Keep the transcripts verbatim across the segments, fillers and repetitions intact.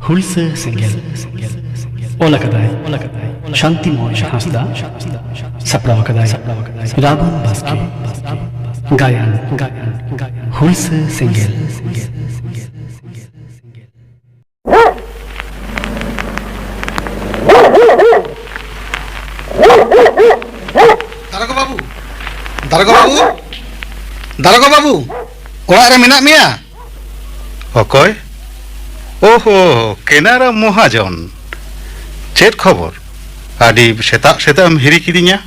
ᱦᱩᱞᱥᱟᱹ ᱥᱮᱸᱜᱮᱞ᱾ ᱚᱞ ᱟᱠᱟᱫᱟᱭ ᱥᱟᱱᱛᱤᱢᱚᱭ ᱦᱟᱸᱥᱫᱟ᱾ ᱥᱟᱯᱲᱟᱣ ᱟᱠᱟᱫᱟᱭ ᱨᱟᱵᱟᱱ ᱵᱟᱥᱠᱮ᱾ ᱜᱟᱭᱟᱱ, ᱦᱩᱞᱥᱟᱹ ᱥᱮᱸᱜᱮᱞ᱾ ᱫᱟᱨᱚᱜᱟ ᱵᱟᱹᱵᱩ, ᱫᱟᱨᱚᱜᱟ ᱵᱟᱹᱵᱩ, ᱫᱟᱨᱚᱜᱟ ᱵᱟᱹᱵᱩ, ᱚᱲᱟᱜ ᱨᱮ ᱢᱮᱱᱟᱜ ᱢᱮᱭᱟ? ᱚᱠᱚᱭ? ᱳᱦᱳ, ᱠᱮᱱᱟᱨᱟᱢ ᱢᱚᱦᱟᱡᱚᱱ᱾ ᱪᱮᱫ ᱠᱷᱚᱵᱚᱨ? ᱟᱹᱰᱤ ᱥᱮᱛᱟᱜ ᱥᱮᱛᱟᱜ ᱮᱢ ᱦᱤᱨᱤ ᱠᱤᱫᱤᱧᱟ᱾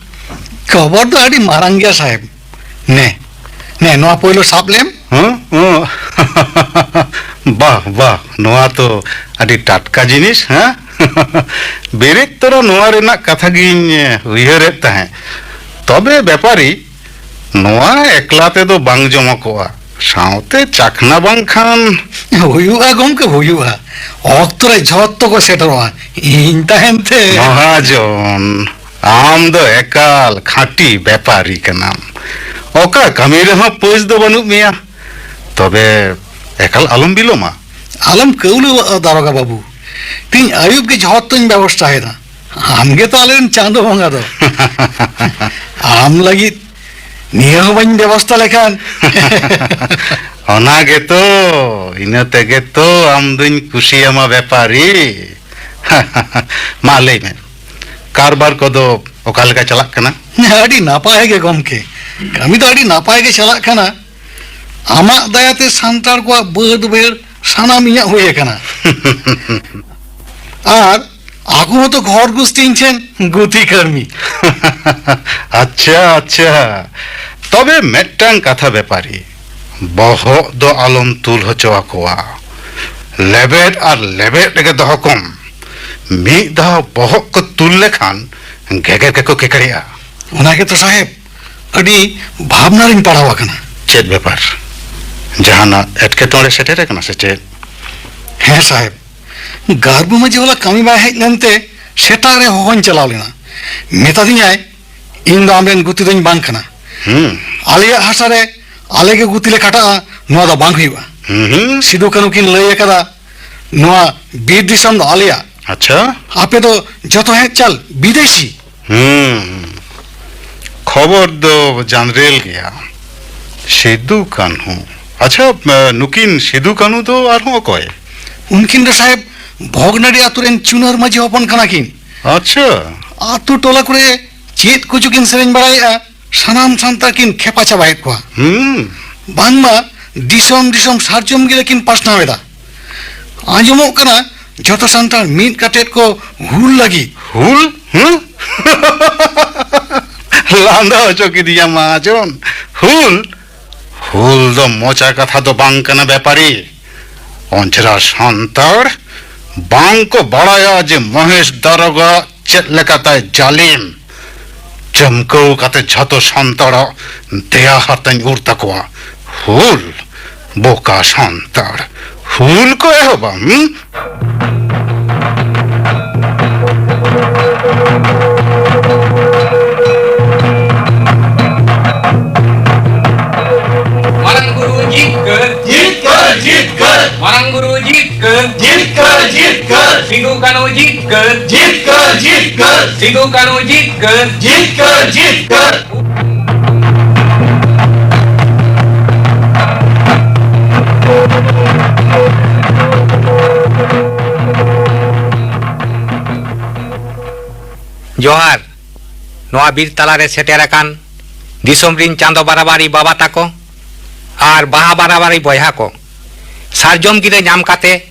ᱠᱷᱚᱵᱚᱨ ᱫᱚ ᱟᱹᱰᱤ ᱢᱟᱨᱟᱝ ᱜᱮᱭᱟ ᱥᱟᱦᱮᱵᱽ᱾ ᱱᱮ, ᱱᱮ, ᱱᱚᱣᱟ ᱯᱳᱭᱞᱳ ᱥᱟᱵ ᱞᱮᱢ᱾ ᱦᱮᱸ? ᱦᱮᱸ᱾ ᱵᱟᱦ, ᱵᱟᱦ, ᱱᱚᱣᱟ ᱛᱚ ᱟᱹᱰᱤ ᱴᱟᱴᱠᱟ ᱡᱤᱱᱤᱥ, ᱦᱮᱸ? ᱵᱮᱨᱮᱫ ᱛᱚᱨᱟ ᱱᱚᱣᱟ ᱨᱮᱱᱟᱜ ᱠᱟᱛᱷᱟ ᱜᱤᱧ, ᱮ, ᱩᱭᱦᱟᱹᱨᱮᱫ ᱛᱟᱦᱮᱸᱫ᱾ ᱛᱚᱵᱮ ᱵᱮᱯᱟᱨᱤ, ᱱᱚᱣᱟ ᱮᱠᱞᱟ ᱛᱮᱫᱚ ᱵᱟᱝ ᱡᱚᱢᱚᱠᱚᱜᱼᱟ, ᱥᱟᱶᱛᱮ ᱪᱟᱠᱷᱱᱟ ᱵᱟᱝᱠᱷᱟᱱ᱾ ᱦᱩᱭᱩᱜᱼᱟ ᱜᱚᱢᱠᱮ, ᱦᱩᱭᱩᱜᱼᱟ, ᱚᱠᱛᱚ ᱨᱮ ᱡᱷᱚᱛᱚ ᱠᱚ ᱥᱮᱴᱮᱨᱚᱜᱼᱟ, ᱤᱧ ᱛᱟᱦᱮᱱ ᱛᱮ᱾ ᱢᱚᱦᱟᱡᱚᱱ, ᱟᱢ ᱫᱚ ᱮᱠᱟᱞ ᱠᱷᱟᱹᱴᱤ ᱵᱮᱯᱟᱨᱤ ᱠᱟᱱᱟᱢ᱾ ᱚᱠᱟ ᱠᱟᱹᱢᱤ ᱨᱮᱦᱚᱸ ᱯᱟᱹᱥ ᱫᱚ ᱵᱟᱹᱱᱩᱜ ᱢᱮᱭᱟ᱾ ᱛᱚᱵᱮ ᱮᱠᱟᱞ ᱟᱞᱚᱢ ᱵᱤᱞᱚᱢᱟ᱾ ᱟᱞᱚᱢ ᱠᱟᱹᱣᱞᱟᱹᱣᱟᱜᱼᱟ ᱫᱟᱨᱚᱜᱟ ᱵᱟᱹᱵᱩ, ᱛᱤᱧ ᱟᱹᱭᱩᱵ ᱜᱮ ᱡᱷᱚᱛᱚᱧ ᱵᱮᱵᱚᱥᱛᱷᱟᱭᱮᱫᱟ᱾ ᱟᱢ ᱜᱮ ᱛᱚ ᱟᱞᱮᱨᱮᱱ ᱪᱟᱸᱫᱚ ᱵᱚᱸᱜᱟ ᱫᱚ᱾ ᱟᱢ ᱞᱟᱹᱜᱤᱫ ᱱᱤᱭᱟᱹ ᱦᱚᱸ ᱵᱟᱹᱧ ᱵᱮᱵᱚᱥᱛᱷᱟ ᱞᱮᱠᱷᱟᱱ᱾ ᱚᱱᱟ ᱜᱮᱛᱚ, ᱤᱱᱟᱹ ᱛᱮᱜᱮ ᱛᱚ ᱟᱢ ᱫᱩᱧ ᱠᱩᱥᱤᱭᱟᱢᱟ ᱵᱮᱯᱟᱨᱤ᱾ ᱢᱟ ᱞᱟᱹᱭ ᱢᱮ, ᱠᱟᱨᱵᱟᱨ ᱠᱚᱫᱚ ᱚᱠᱟ ᱞᱮᱠᱟ ᱪᱟᱞᱟᱜ ᱠᱟᱱᱟ? ᱟᱹᱰᱤ ᱱᱟᱯᱟᱭ ᱜᱮ ᱜᱚᱢᱠᱮ, ᱠᱟᱹᱢᱤ ᱫᱚ ᱟᱹᱰᱤ ᱱᱟᱯᱟᱭ ᱜᱮ ᱪᱟᱞᱟᱜ ᱠᱟᱱᱟ᱾ ᱟᱢᱟᱜ ᱫᱟᱭᱟᱛᱮ ᱥᱟᱱᱛᱟᱲ ᱠᱚᱣᱟᱜ ᱵᱟᱹᱫᱽ ᱵᱟᱹᱭᱦᱟᱹᱲ ᱥᱟᱱᱟᱢ ᱤᱧᱟᱹᱜ ᱦᱩᱭ ᱟᱠᱟᱱᱟ᱾ ᱟᱨ ᱟᱠᱚ ᱦᱚᱸᱛᱚ ᱜᱷᱚᱨ ᱜᱩᱥᱴᱤ ᱤᱧ ᱴᱷᱮᱱ ᱜᱩᱛᱤ ᱠᱟᱹᱲᱢᱤ᱾ ᱟᱪᱪᱷᱟ, ᱟᱪᱪᱷᱟ᱾ ᱛᱚᱵᱮ ᱢᱤᱫᱴᱟᱝ ᱠᱟᱛᱷᱟ ᱵᱮᱯᱟᱨᱤ, ᱵᱚᱦᱚᱜ ᱫᱚ ᱟᱞᱚᱢ ᱛᱩᱞ ᱦᱚᱪᱚ ᱟᱠᱚᱣᱟ᱾ ᱞᱮᱵᱮᱫ ᱟᱨ ᱞᱮᱵᱮᱫ ᱨᱮᱜᱮ ᱫᱚᱦᱚ ᱠᱚᱢ᱾ ᱢᱤᱫ ᱫᱷᱟᱣ ᱵᱚᱦᱚᱜ ᱠᱚ ᱛᱩᱞ ᱞᱮᱠᱷᱟᱱ ᱜᱮᱜᱮᱨ ᱜᱮᱠᱚ ᱠᱮᱠᱮᱲᱮᱜᱼᱟ᱾ ᱚᱱᱟ ᱜᱮᱛᱚ ᱥᱟᱦᱮᱵᱽ, ᱟᱹᱰᱤ ᱵᱷᱟᱵᱽᱱᱟ ᱨᱤᱧ ᱯᱟᱲᱟᱣ ᱟᱠᱟᱱᱟ᱾ ᱪᱮᱫ ᱵᱮᱯᱟᱨ? ᱡᱟᱦᱟᱱᱟᱜ ᱮᱴᱠᱮᱴᱚᱬᱮ ᱥᱮᱴᱮᱨ ᱟᱠᱟᱱᱟ ᱥᱮ ᱪᱮᱫ? ᱦᱮᱸ ᱥᱟᱦᱮᱵᱽ, ᱜᱟᱨᱵᱩ ᱢᱟᱹᱡᱷᱤ ᱦᱚᱞᱟ ᱠᱟᱹᱢᱤ ᱵᱟᱭ ᱦᱮᱡ ᱞᱮᱱᱛᱮ ᱥᱮᱛᱟᱜ ᱨᱮ ᱦᱚᱦᱚᱧ ᱪᱟᱞᱟᱣ ᱞᱮᱱᱟ᱾ ᱢᱮᱛᱟᱫᱤᱧᱟᱭ, "ᱤᱧ ᱫᱚ ᱟᱢᱨᱮᱱ ᱜᱩᱛᱤ ᱫᱚᱧ ᱵᱟᱝ ᱠᱟᱱᱟ᱾ ᱦᱩᱸ᱾ ᱟᱞᱮᱭᱟᱜ ᱦᱟᱥᱟ ᱨᱮ ᱟᱞᱮ ᱜᱮ ᱜᱩᱛᱤ ᱞᱮ ᱠᱷᱟᱴᱟᱜᱼᱟ, ᱱᱚᱣᱟ ᱫᱚ ᱵᱟᱝ ᱦᱩᱭᱩᱜᱼᱟ᱾" ᱦᱩᱸ ᱦᱩᱸ᱾ ᱥᱤᱫᱩ ᱠᱟᱹᱱᱦᱩ ᱠᱤᱱ ᱞᱟᱹᱭ ᱟᱠᱟᱫᱟ, ᱱᱚᱣᱟ ᱵᱤᱨ ᱫᱤᱥᱚᱢ ᱫᱚ ᱟᱞᱮᱭᱟᱜ᱾ ᱟᱪᱪᱷᱟ᱾ ᱟᱯᱮ ᱫᱚ ᱡᱚᱛᱚ ᱦᱮᱡ ᱪᱟᱞ ᱵᱤᱫᱮᱥᱤ᱾ ᱦᱩᱸ᱾ ᱠᱷᱚᱵᱚᱨ ᱫᱚ ᱡᱟᱱᱨᱮᱞ ᱜᱮᱭᱟ᱾ ᱥᱤᱫᱩ ᱠᱟᱹᱱᱦᱩ᱾ ᱟᱪᱪᱷᱟ, ᱱᱩᱠᱤᱱ ᱥᱤᱫᱩ ᱠᱟᱹᱱᱦᱩ ᱫᱚ ᱟᱨᱦᱚᱸ ᱚᱠᱚᱭ? ᱩᱱᱠᱤᱱ ᱫᱚ ᱥᱟᱦᱮᱵᱽ ᱵᱷᱚᱜᱽᱱᱟᱰᱤ ᱟᱛᱳ ᱨᱮᱱ ᱪᱩᱱᱟᱹᱨ ᱢᱟᱹᱡᱷᱤ ᱦᱚᱯᱚᱱ ᱠᱟᱱᱟ ᱠᱤᱱ᱾ ᱟᱪᱪᱷᱟ᱾ ᱟᱛᱳ ᱴᱚᱞᱟ ᱠᱚᱨᱮ ᱪᱮᱫ ᱠᱚᱪᱚ ᱠᱤᱱ ᱥᱮᱨᱮᱧ ᱵᱟᱲᱟᱭᱮᱫᱼᱟ, ᱥᱟᱱᱟᱢ ᱥᱟᱱᱛᱟᱲ ᱠᱤᱱ ᱠᱷᱮᱯᱟ ᱪᱟᱵᱟᱭᱮᱫ ᱠᱚᱣᱟ᱾ ᱦᱩᱸ᱾ ᱵᱟᱝᱢᱟ ᱫᱤᱥᱚᱢ ᱫᱤᱥᱚᱢ ᱥᱟᱨᱡᱚᱢ ᱜᱤᱨᱟᱹ ᱠᱤᱱ ᱯᱟᱥᱱᱟᱣ ᱮᱫᱟ᱾ ᱟᱸᱡᱚᱢᱚᱜ ᱠᱟᱱᱟ ᱡᱚᱛᱚ ᱥᱟᱱᱛᱟᱲ ᱢᱤᱫ ᱠᱟᱛᱮᱫ ᱠᱚ ᱦᱩᱞ ᱞᱟᱹᱜᱤᱫ᱾ ᱦᱩᱞ? ᱦᱩᱸ? ᱞᱟᱸᱫᱟ ᱦᱚᱪᱚ ᱠᱤᱫᱤᱧᱟ ᱢᱟᱦᱟᱡᱚᱱ᱾ ᱦᱩᱞ? ᱦᱩᱞ ᱫᱚ ᱢᱚᱪᱟ ᱠᱟᱛᱷᱟ ᱫᱚ ᱵᱟᱝ ᱠᱟᱱᱟ ᱵᱮᱯᱟᱨᱤ᱾ ᱚᱸᱡᱽᱨᱟ ᱥᱟᱱᱛᱟᱲ ᱵᱟᱝ ᱠᱚ ᱵᱟᱲᱟᱭᱟ ᱡᱮ ᱢᱚᱦᱮᱥ ᱫᱟᱨᱚᱜᱟ ᱪᱮᱫ ᱞᱮᱠᱟᱛᱟᱭ ᱡᱟᱹᱞᱤᱢ᱾ ᱪᱟᱹᱢᱠᱟᱹᱣ ᱠᱟᱛᱮ ᱡᱷᱚᱛᱚ ᱥᱟᱱᱛᱟᱲᱟᱜ ᱫᱮᱭᱟ ᱦᱟᱨᱛᱟᱧ ᱩᱨ ᱛᱟᱠᱚᱣᱟ᱾ ᱦᱩᱞ, ᱵᱚᱠᱟ ᱥᱟᱱᱛᱟᱲ, ᱦᱩᱞ ᱠᱚ ᱮᱦᱚᱵᱟ, ᱦᱩᱸ? ᱢᱟᱨᱟᱝ ᱵᱩᱨᱩ ᱡᱤᱛᱠᱟᱹᱨ᱾ ᱡᱤᱛᱠᱟᱹᱨ, ᱡᱤᱛᱠᱟᱹᱨ᱾ ᱢᱟᱨᱟᱝ ᱵᱩᱨᱩ ᱡᱤᱛᱠᱟᱹᱨ᱾ ᱡᱤᱛᱠᱟᱹᱨ, ᱡᱤᱛᱠᱟᱹᱨ᱾ ᱥᱤᱫᱩ ᱠᱟᱹᱱᱦᱩ ᱡᱤᱛᱠᱟᱹᱨ᱾ ᱡᱤᱛᱠᱟᱹᱨ, ᱡᱤᱛᱠᱟᱹᱨ᱾ ᱥᱤᱫᱩ ᱠᱟᱹᱱᱦᱩ ᱡᱤᱛᱠᱟᱹᱨ᱾ ᱡᱤᱛᱠᱟᱹᱨ, ᱡᱤᱛᱠᱟᱹᱨ᱾ ᱡᱚᱦᱟᱨ᱾ ᱱᱚᱣᱟ ᱵᱤᱨ ᱛᱟᱞᱟᱨᱮ ᱥᱮᱴᱮᱨ ᱟᱠᱟᱱ ᱫᱤᱥᱚᱢ ᱨᱤᱱ ᱪᱟᱸᱫᱚ ᱵᱟᱨᱟᱵᱟᱨᱤ ᱵᱟᱵᱟ ᱛᱟᱠᱚ ᱟᱨ ᱵᱟᱦᱟ ᱵᱟᱨᱟᱵᱟᱨᱤ ᱵᱚᱭᱦᱟ ᱠᱚ, ᱥᱟᱨᱡᱚᱢ ᱜᱤᱨᱟᱹ ᱧᱟᱢ ᱠᱟᱛᱮ,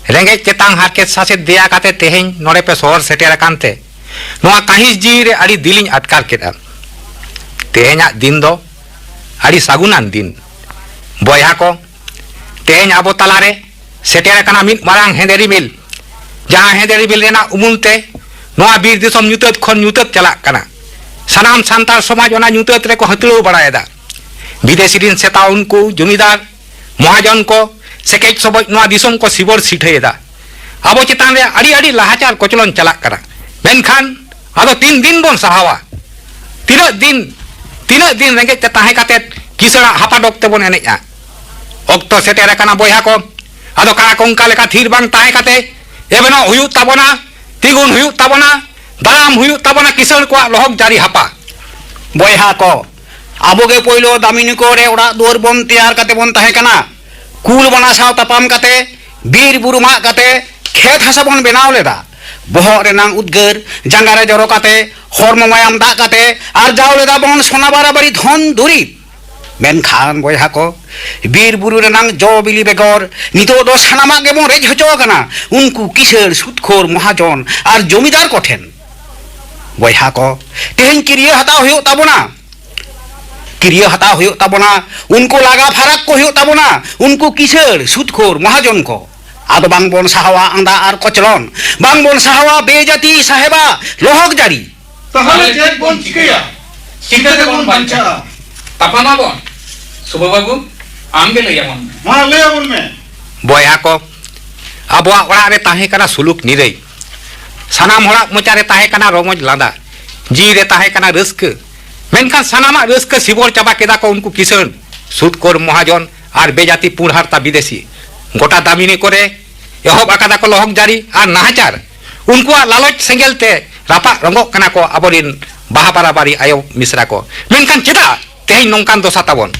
ᱨᱮᱸᱜᱮᱡ ᱛᱮᱛᱟᱝ ᱦᱟᱨᱠᱮᱛ ᱥᱟᱥᱮᱛ ᱫᱮᱭᱟ ᱠᱟᱛᱮ ᱛᱮᱦᱮᱧ ᱱᱚᱰᱮ ᱯᱮ ᱥᱚᱦᱚᱨ ᱥᱮᱴᱮᱨ ᱟᱠᱟᱱ ᱛᱮ, ᱱᱚᱣᱟ ᱠᱟᱹᱦᱤᱥ ᱡᱤᱣᱤ ᱨᱮ ᱟᱹᱰᱤ ᱫᱤᱞᱤᱧ ᱟᱴᱠᱟᱨ ᱠᱮᱫᱼᱟ᱾ ᱛᱮᱦᱮᱧᱟᱜ ᱫᱤᱱ ᱫᱚ ᱟᱹᱰᱤ ᱥᱟᱹᱜᱩᱱᱟᱱ ᱫᱤᱱ᱾ ᱵᱚᱭᱦᱟ ᱠᱚ, ᱛᱮᱦᱮᱧ ᱟᱵᱚ ᱛᱟᱞᱟᱨᱮ ᱥᱮᱴᱮᱨ ᱟᱠᱟᱱᱟ ᱢᱤᱫ ᱢᱟᱨᱟᱝ ᱦᱮᱸᱫᱮ ᱨᱤᱢᱤᱞ, ᱡᱟᱦᱟᱸ ᱦᱮᱸᱫᱮ ᱨᱤᱢᱤᱞ ᱨᱮᱱᱟᱜ ᱩᱢᱩᱞ ᱛᱮ ᱱᱚᱣᱟ ᱵᱤᱨ ᱫᱤᱥᱚᱢ ᱧᱩᱛᱟᱹᱛ ᱠᱷᱚᱱ ᱧᱩᱛᱟᱹᱛ ᱪᱟᱞᱟᱜ ᱠᱟᱱᱟ᱾ ᱥᱟᱱᱟᱢ ᱥᱟᱱᱛᱟᱲ ᱥᱚᱢᱟᱡᱽ ᱚᱱᱟ ᱧᱩᱛᱟᱹᱛ ᱨᱮᱠᱚ ᱦᱟᱹᱛᱲᱟᱹᱣ ᱵᱟᱲᱟᱭᱮᱫᱟ᱾ ᱵᱤᱫᱮᱥᱤ ᱨᱤᱱ ᱥᱮᱛᱟ ᱩᱱᱠᱩ ᱡᱚᱢᱤᱫᱟᱨ, ᱢᱚᱦᱟᱡᱚᱱ ᱠᱚ, ᱥᱮᱠᱮᱡ ᱥᱚᱵᱚᱡ ᱱᱚᱣᱟ ᱫᱤᱥᱚᱢ ᱠᱚ ᱥᱤᱵᱚᱲ ᱥᱤᱴᱷᱟᱹᱭᱮᱫᱟ᱾ ᱟᱵᱚ ᱪᱮᱛᱟᱱ ᱨᱮ ᱟᱹᱰᱤ ᱟᱹᱰᱤ ᱞᱟᱦᱟᱪᱟᱨ ᱠᱚᱪᱞᱚᱱ ᱪᱟᱞᱟᱜ ᱠᱟᱱᱟ᱾ ᱢᱮᱱᱠᱷᱟᱱ ᱟᱫᱚ ᱛᱤᱱ ᱫᱤᱱ ᱵᱚᱱ ᱥᱟᱦᱟᱣᱟ? ᱛᱤᱱᱟᱹᱜ ᱫᱤᱱ, ᱛᱤᱱᱟᱹᱜ ᱫᱤᱱ ᱨᱮᱸᱜᱮᱡ ᱛᱮ ᱛᱟᱦᱮᱸ ᱠᱟᱛᱮ ᱠᱤᱥᱟᱹᱬᱟᱜ ᱦᱟᱯᱟᱰᱚᱠ ᱛᱮᱵᱚᱱ ᱮᱱᱮᱡᱼᱟ? ᱚᱠᱛᱚ ᱥᱮᱴᱮᱨ ᱟᱠᱟᱱᱟ ᱵᱚᱭᱦᱟ ᱠᱚ, ᱟᱫᱚ ᱠᱟᱬᱟ ᱠᱚᱝᱠᱟ ᱞᱮᱠᱟ ᱛᱷᱤᱨ ᱵᱟᱝ ᱛᱟᱦᱮᱸ ᱠᱟᱛᱮ ᱮᱵᱷᱮᱱᱚᱜ ᱦᱩᱭᱩᱜ ᱛᱟᱵᱚᱱᱟ, ᱛᱤᱸᱜᱩᱱ ᱦᱩᱭᱩᱜ ᱛᱟᱵᱚᱱᱟ, ᱫᱟᱨᱟᱢ ᱦᱩᱭᱩᱜ ᱛᱟᱵᱚᱱᱟ ᱠᱤᱥᱟᱹᱬ ᱠᱚᱣᱟᱜ ᱞᱚᱦᱚᱠ ᱡᱟᱹᱨᱤ ᱦᱟᱯᱟ᱾ ᱵᱚᱭᱦᱟ ᱠᱚ, ᱟᱵᱚ ᱜᱮ ᱯᱳᱭᱞᱳ ᱫᱟᱢᱤᱱᱤ ᱠᱚ ᱨᱮ ᱚᱲᱟᱜ ᱫᱩᱣᱟᱹᱨ ᱵᱚᱱ ᱛᱮᱭᱟᱨ ᱠᱟᱛᱮ ᱵᱚᱱ ᱛᱟᱦᱮᱸ ᱠᱟᱱᱟ᱾ ᱠᱩᱞ ᱵᱟᱱᱟ ᱥᱟᱶ ᱛᱟᱯᱟᱢ ᱠᱟᱛᱮ, ᱵᱤᱨ ᱵᱩᱨᱩ ᱢᱟᱜ ᱠᱟᱛᱮ, ᱠᱷᱮᱛ ᱦᱟᱥᱟ ᱵᱚᱱ ᱵᱮᱱᱟᱣ ᱞᱮᱫᱟ᱾ ᱵᱚᱦᱚᱜ ᱨᱮᱱᱟᱝ ᱩᱫᱽᱜᱟᱹᱨ ᱡᱟᱸᱜᱟ ᱨᱮ ᱡᱚᱨᱚ ᱠᱟᱛᱮ, ᱦᱚᱲᱢᱚ ᱢᱟᱭᱟᱢ ᱫᱟᱜ ᱠᱟᱛᱮ ᱟᱨᱡᱟᱣ ᱞᱮᱫᱟ ᱵᱚᱱ ᱥᱚᱱᱟ ᱵᱟᱨᱟᱵᱟᱨᱤ ᱫᱷᱚᱱ ᱫᱩᱨᱤᱵᱽ᱾ ᱢᱮᱱᱠᱷᱟᱱ ᱵᱚᱭᱦᱟ ᱠᱚ, ᱵᱤᱨ ᱵᱩᱨᱩ ᱨᱮᱱᱟᱝ ᱡᱚ ᱵᱤᱞᱤ ᱵᱮᱜᱚᱨ ᱱᱤᱛᱚᱜ ᱫᱚ ᱥᱟᱱᱟᱢᱟᱜ ᱜᱮᱵᱚᱱ ᱨᱮᱡ ᱦᱚᱪᱚ ᱟᱠᱟᱱᱟ ᱩᱱᱠᱩ ᱠᱤᱥᱟᱹᱬ, ᱥᱩᱫᱽᱠᱷᱳᱨ, ᱢᱚᱦᱟᱡᱚᱱ ᱟᱨ ᱡᱚᱢᱤᱫᱟᱨ ᱠᱚᱴᱷᱮᱱ᱾ ᱵᱚᱭᱦᱟ ᱠᱚ, ᱛᱮᱦᱮᱧ ᱠᱤᱨᱭᱟᱹ ᱦᱟᱛᱟᱣ ᱦᱩᱭᱩᱜ ᱛᱟᱵᱚᱱᱟ᱾ ᱠᱤᱨᱭᱟᱹ ᱦᱟᱛᱟᱣ ᱦᱩᱭᱩᱜ ᱛᱟᱵᱚᱱᱟ, ᱩᱱᱠᱩ ᱞᱟᱜᱟ ᱯᱷᱟᱨᱟᱠ ᱠᱚ ᱦᱩᱭᱩᱜ ᱛᱟᱵᱚᱱᱟ, ᱩᱱᱠᱩ ᱠᱤᱥᱟᱹᱬ, ᱥᱩᱫᱽᱠᱷᱳᱨ, ᱢᱚᱦᱟᱡᱚᱱ ᱠᱚ᱾ ᱟᱫᱚ ᱵᱟᱝ ᱵᱚᱱ ᱥᱟᱦᱟᱣᱟ ᱟᱸᱫᱟ ᱟᱨ ᱠᱚᱪᱞᱚᱱ, ᱵᱟᱝ ᱵᱚᱱ ᱥᱟᱦᱟᱣᱟ ᱵᱮᱡᱟᱹᱛᱤ ᱥᱟᱦᱮᱵᱟ ᱞᱚᱦᱚᱠ ᱡᱟᱹᱨᱤ᱾ ᱛᱟᱦᱚᱞᱮ ᱪᱮᱫ ᱵᱚᱱ ᱪᱤᱠᱟᱹᱭᱟ? ᱪᱤᱠᱟᱹ ᱛᱮᱵᱚᱱ ᱵᱟᱧᱪᱟᱜᱼᱟ? ᱛᱟᱯᱟᱢᱟᱵᱚᱱ᱾ ᱥᱩᱵᱷᱟ ᱵᱟᱹᱵᱩ, ᱟᱢ ᱜᱮ ᱞᱟᱹᱭ ᱟᱵᱚᱱ ᱢᱮ᱾ ᱢᱟ ᱞᱟᱹᱭ ᱟᱵᱚᱱ ᱢᱮ᱾ ᱵᱚᱭᱦᱟ ᱠᱚ, ᱟᱵᱚᱣᱟᱜ ᱚᱲᱟᱜ ᱨᱮ ᱛᱟᱦᱮᱸ ᱠᱟᱱᱟ ᱥᱩᱞᱩᱠ ᱱᱤᱨᱟᱹᱭ᱾ ᱥᱟᱱᱟᱢ ᱦᱚᱲᱟᱜ ᱢᱚᱪᱟ ᱨᱮ ᱛᱟᱦᱮᱸ ᱠᱟᱱᱟ ᱨᱚᱢᱚᱡᱽ ᱞᱟᱸᱫᱟ᱾ ᱡᱤᱣᱤ ᱨᱮ ᱛᱟᱦᱮᱸ ᱠᱟᱱᱟ ᱨᱟᱹᱥᱠᱟᱹ᱾ ᱢᱮᱱᱠᱷᱟᱱ ᱥᱟᱱᱟᱢᱟᱜ ᱨᱟᱹᱥᱠᱟᱹ ᱥᱤᱵᱚᱲ ᱪᱟᱵᱟ ᱠᱮᱫᱟ ᱠᱚ ᱩᱱᱠᱩ ᱠᱤᱥᱟᱹᱬ, ᱥᱩᱫᱽᱠᱷᱳᱨ ᱢᱚᱦᱟᱡᱚᱱ ᱟᱨ ᱵᱮᱡᱟᱹᱛᱤ ᱯᱩᱸᱰ ᱦᱟᱨᱛᱟ ᱵᱤᱫᱮᱥᱤ᱾ ᱜᱚᱴᱟ ᱫᱟᱢᱤᱱᱤ ᱠᱚᱨᱮ ᱮᱦᱚᱵ ᱟᱠᱟᱫᱟ ᱠᱚ ᱞᱚᱦᱚᱠ ᱡᱟᱹᱨᱤ ᱟᱨ ᱱᱟᱦᱟᱪᱟᱨ᱾ ᱩᱱᱠᱩᱣᱟᱜ ᱞᱟᱞᱚᱪ ᱥᱮᱸᱜᱮᱞ ᱛᱮ ᱨᱟᱯᱟᱜ ᱨᱚᱸᱜᱚᱜ ᱠᱟᱱᱟ ᱠᱚ ᱟᱵᱚᱨᱤᱱ ᱵᱟᱦᱟ ᱵᱟᱨᱟᱵᱟᱨᱤ ᱟᱭᱳ ᱢᱤᱥᱨᱟ ᱠᱚ᱾ ᱢᱮᱱᱠᱷᱟᱱ ᱪᱮᱫᱟᱜ ᱛᱮᱦᱮᱧ ᱱᱚᱝᱠᱟᱱ ᱫᱚᱥᱟ ᱛᱟᱵᱚᱱ?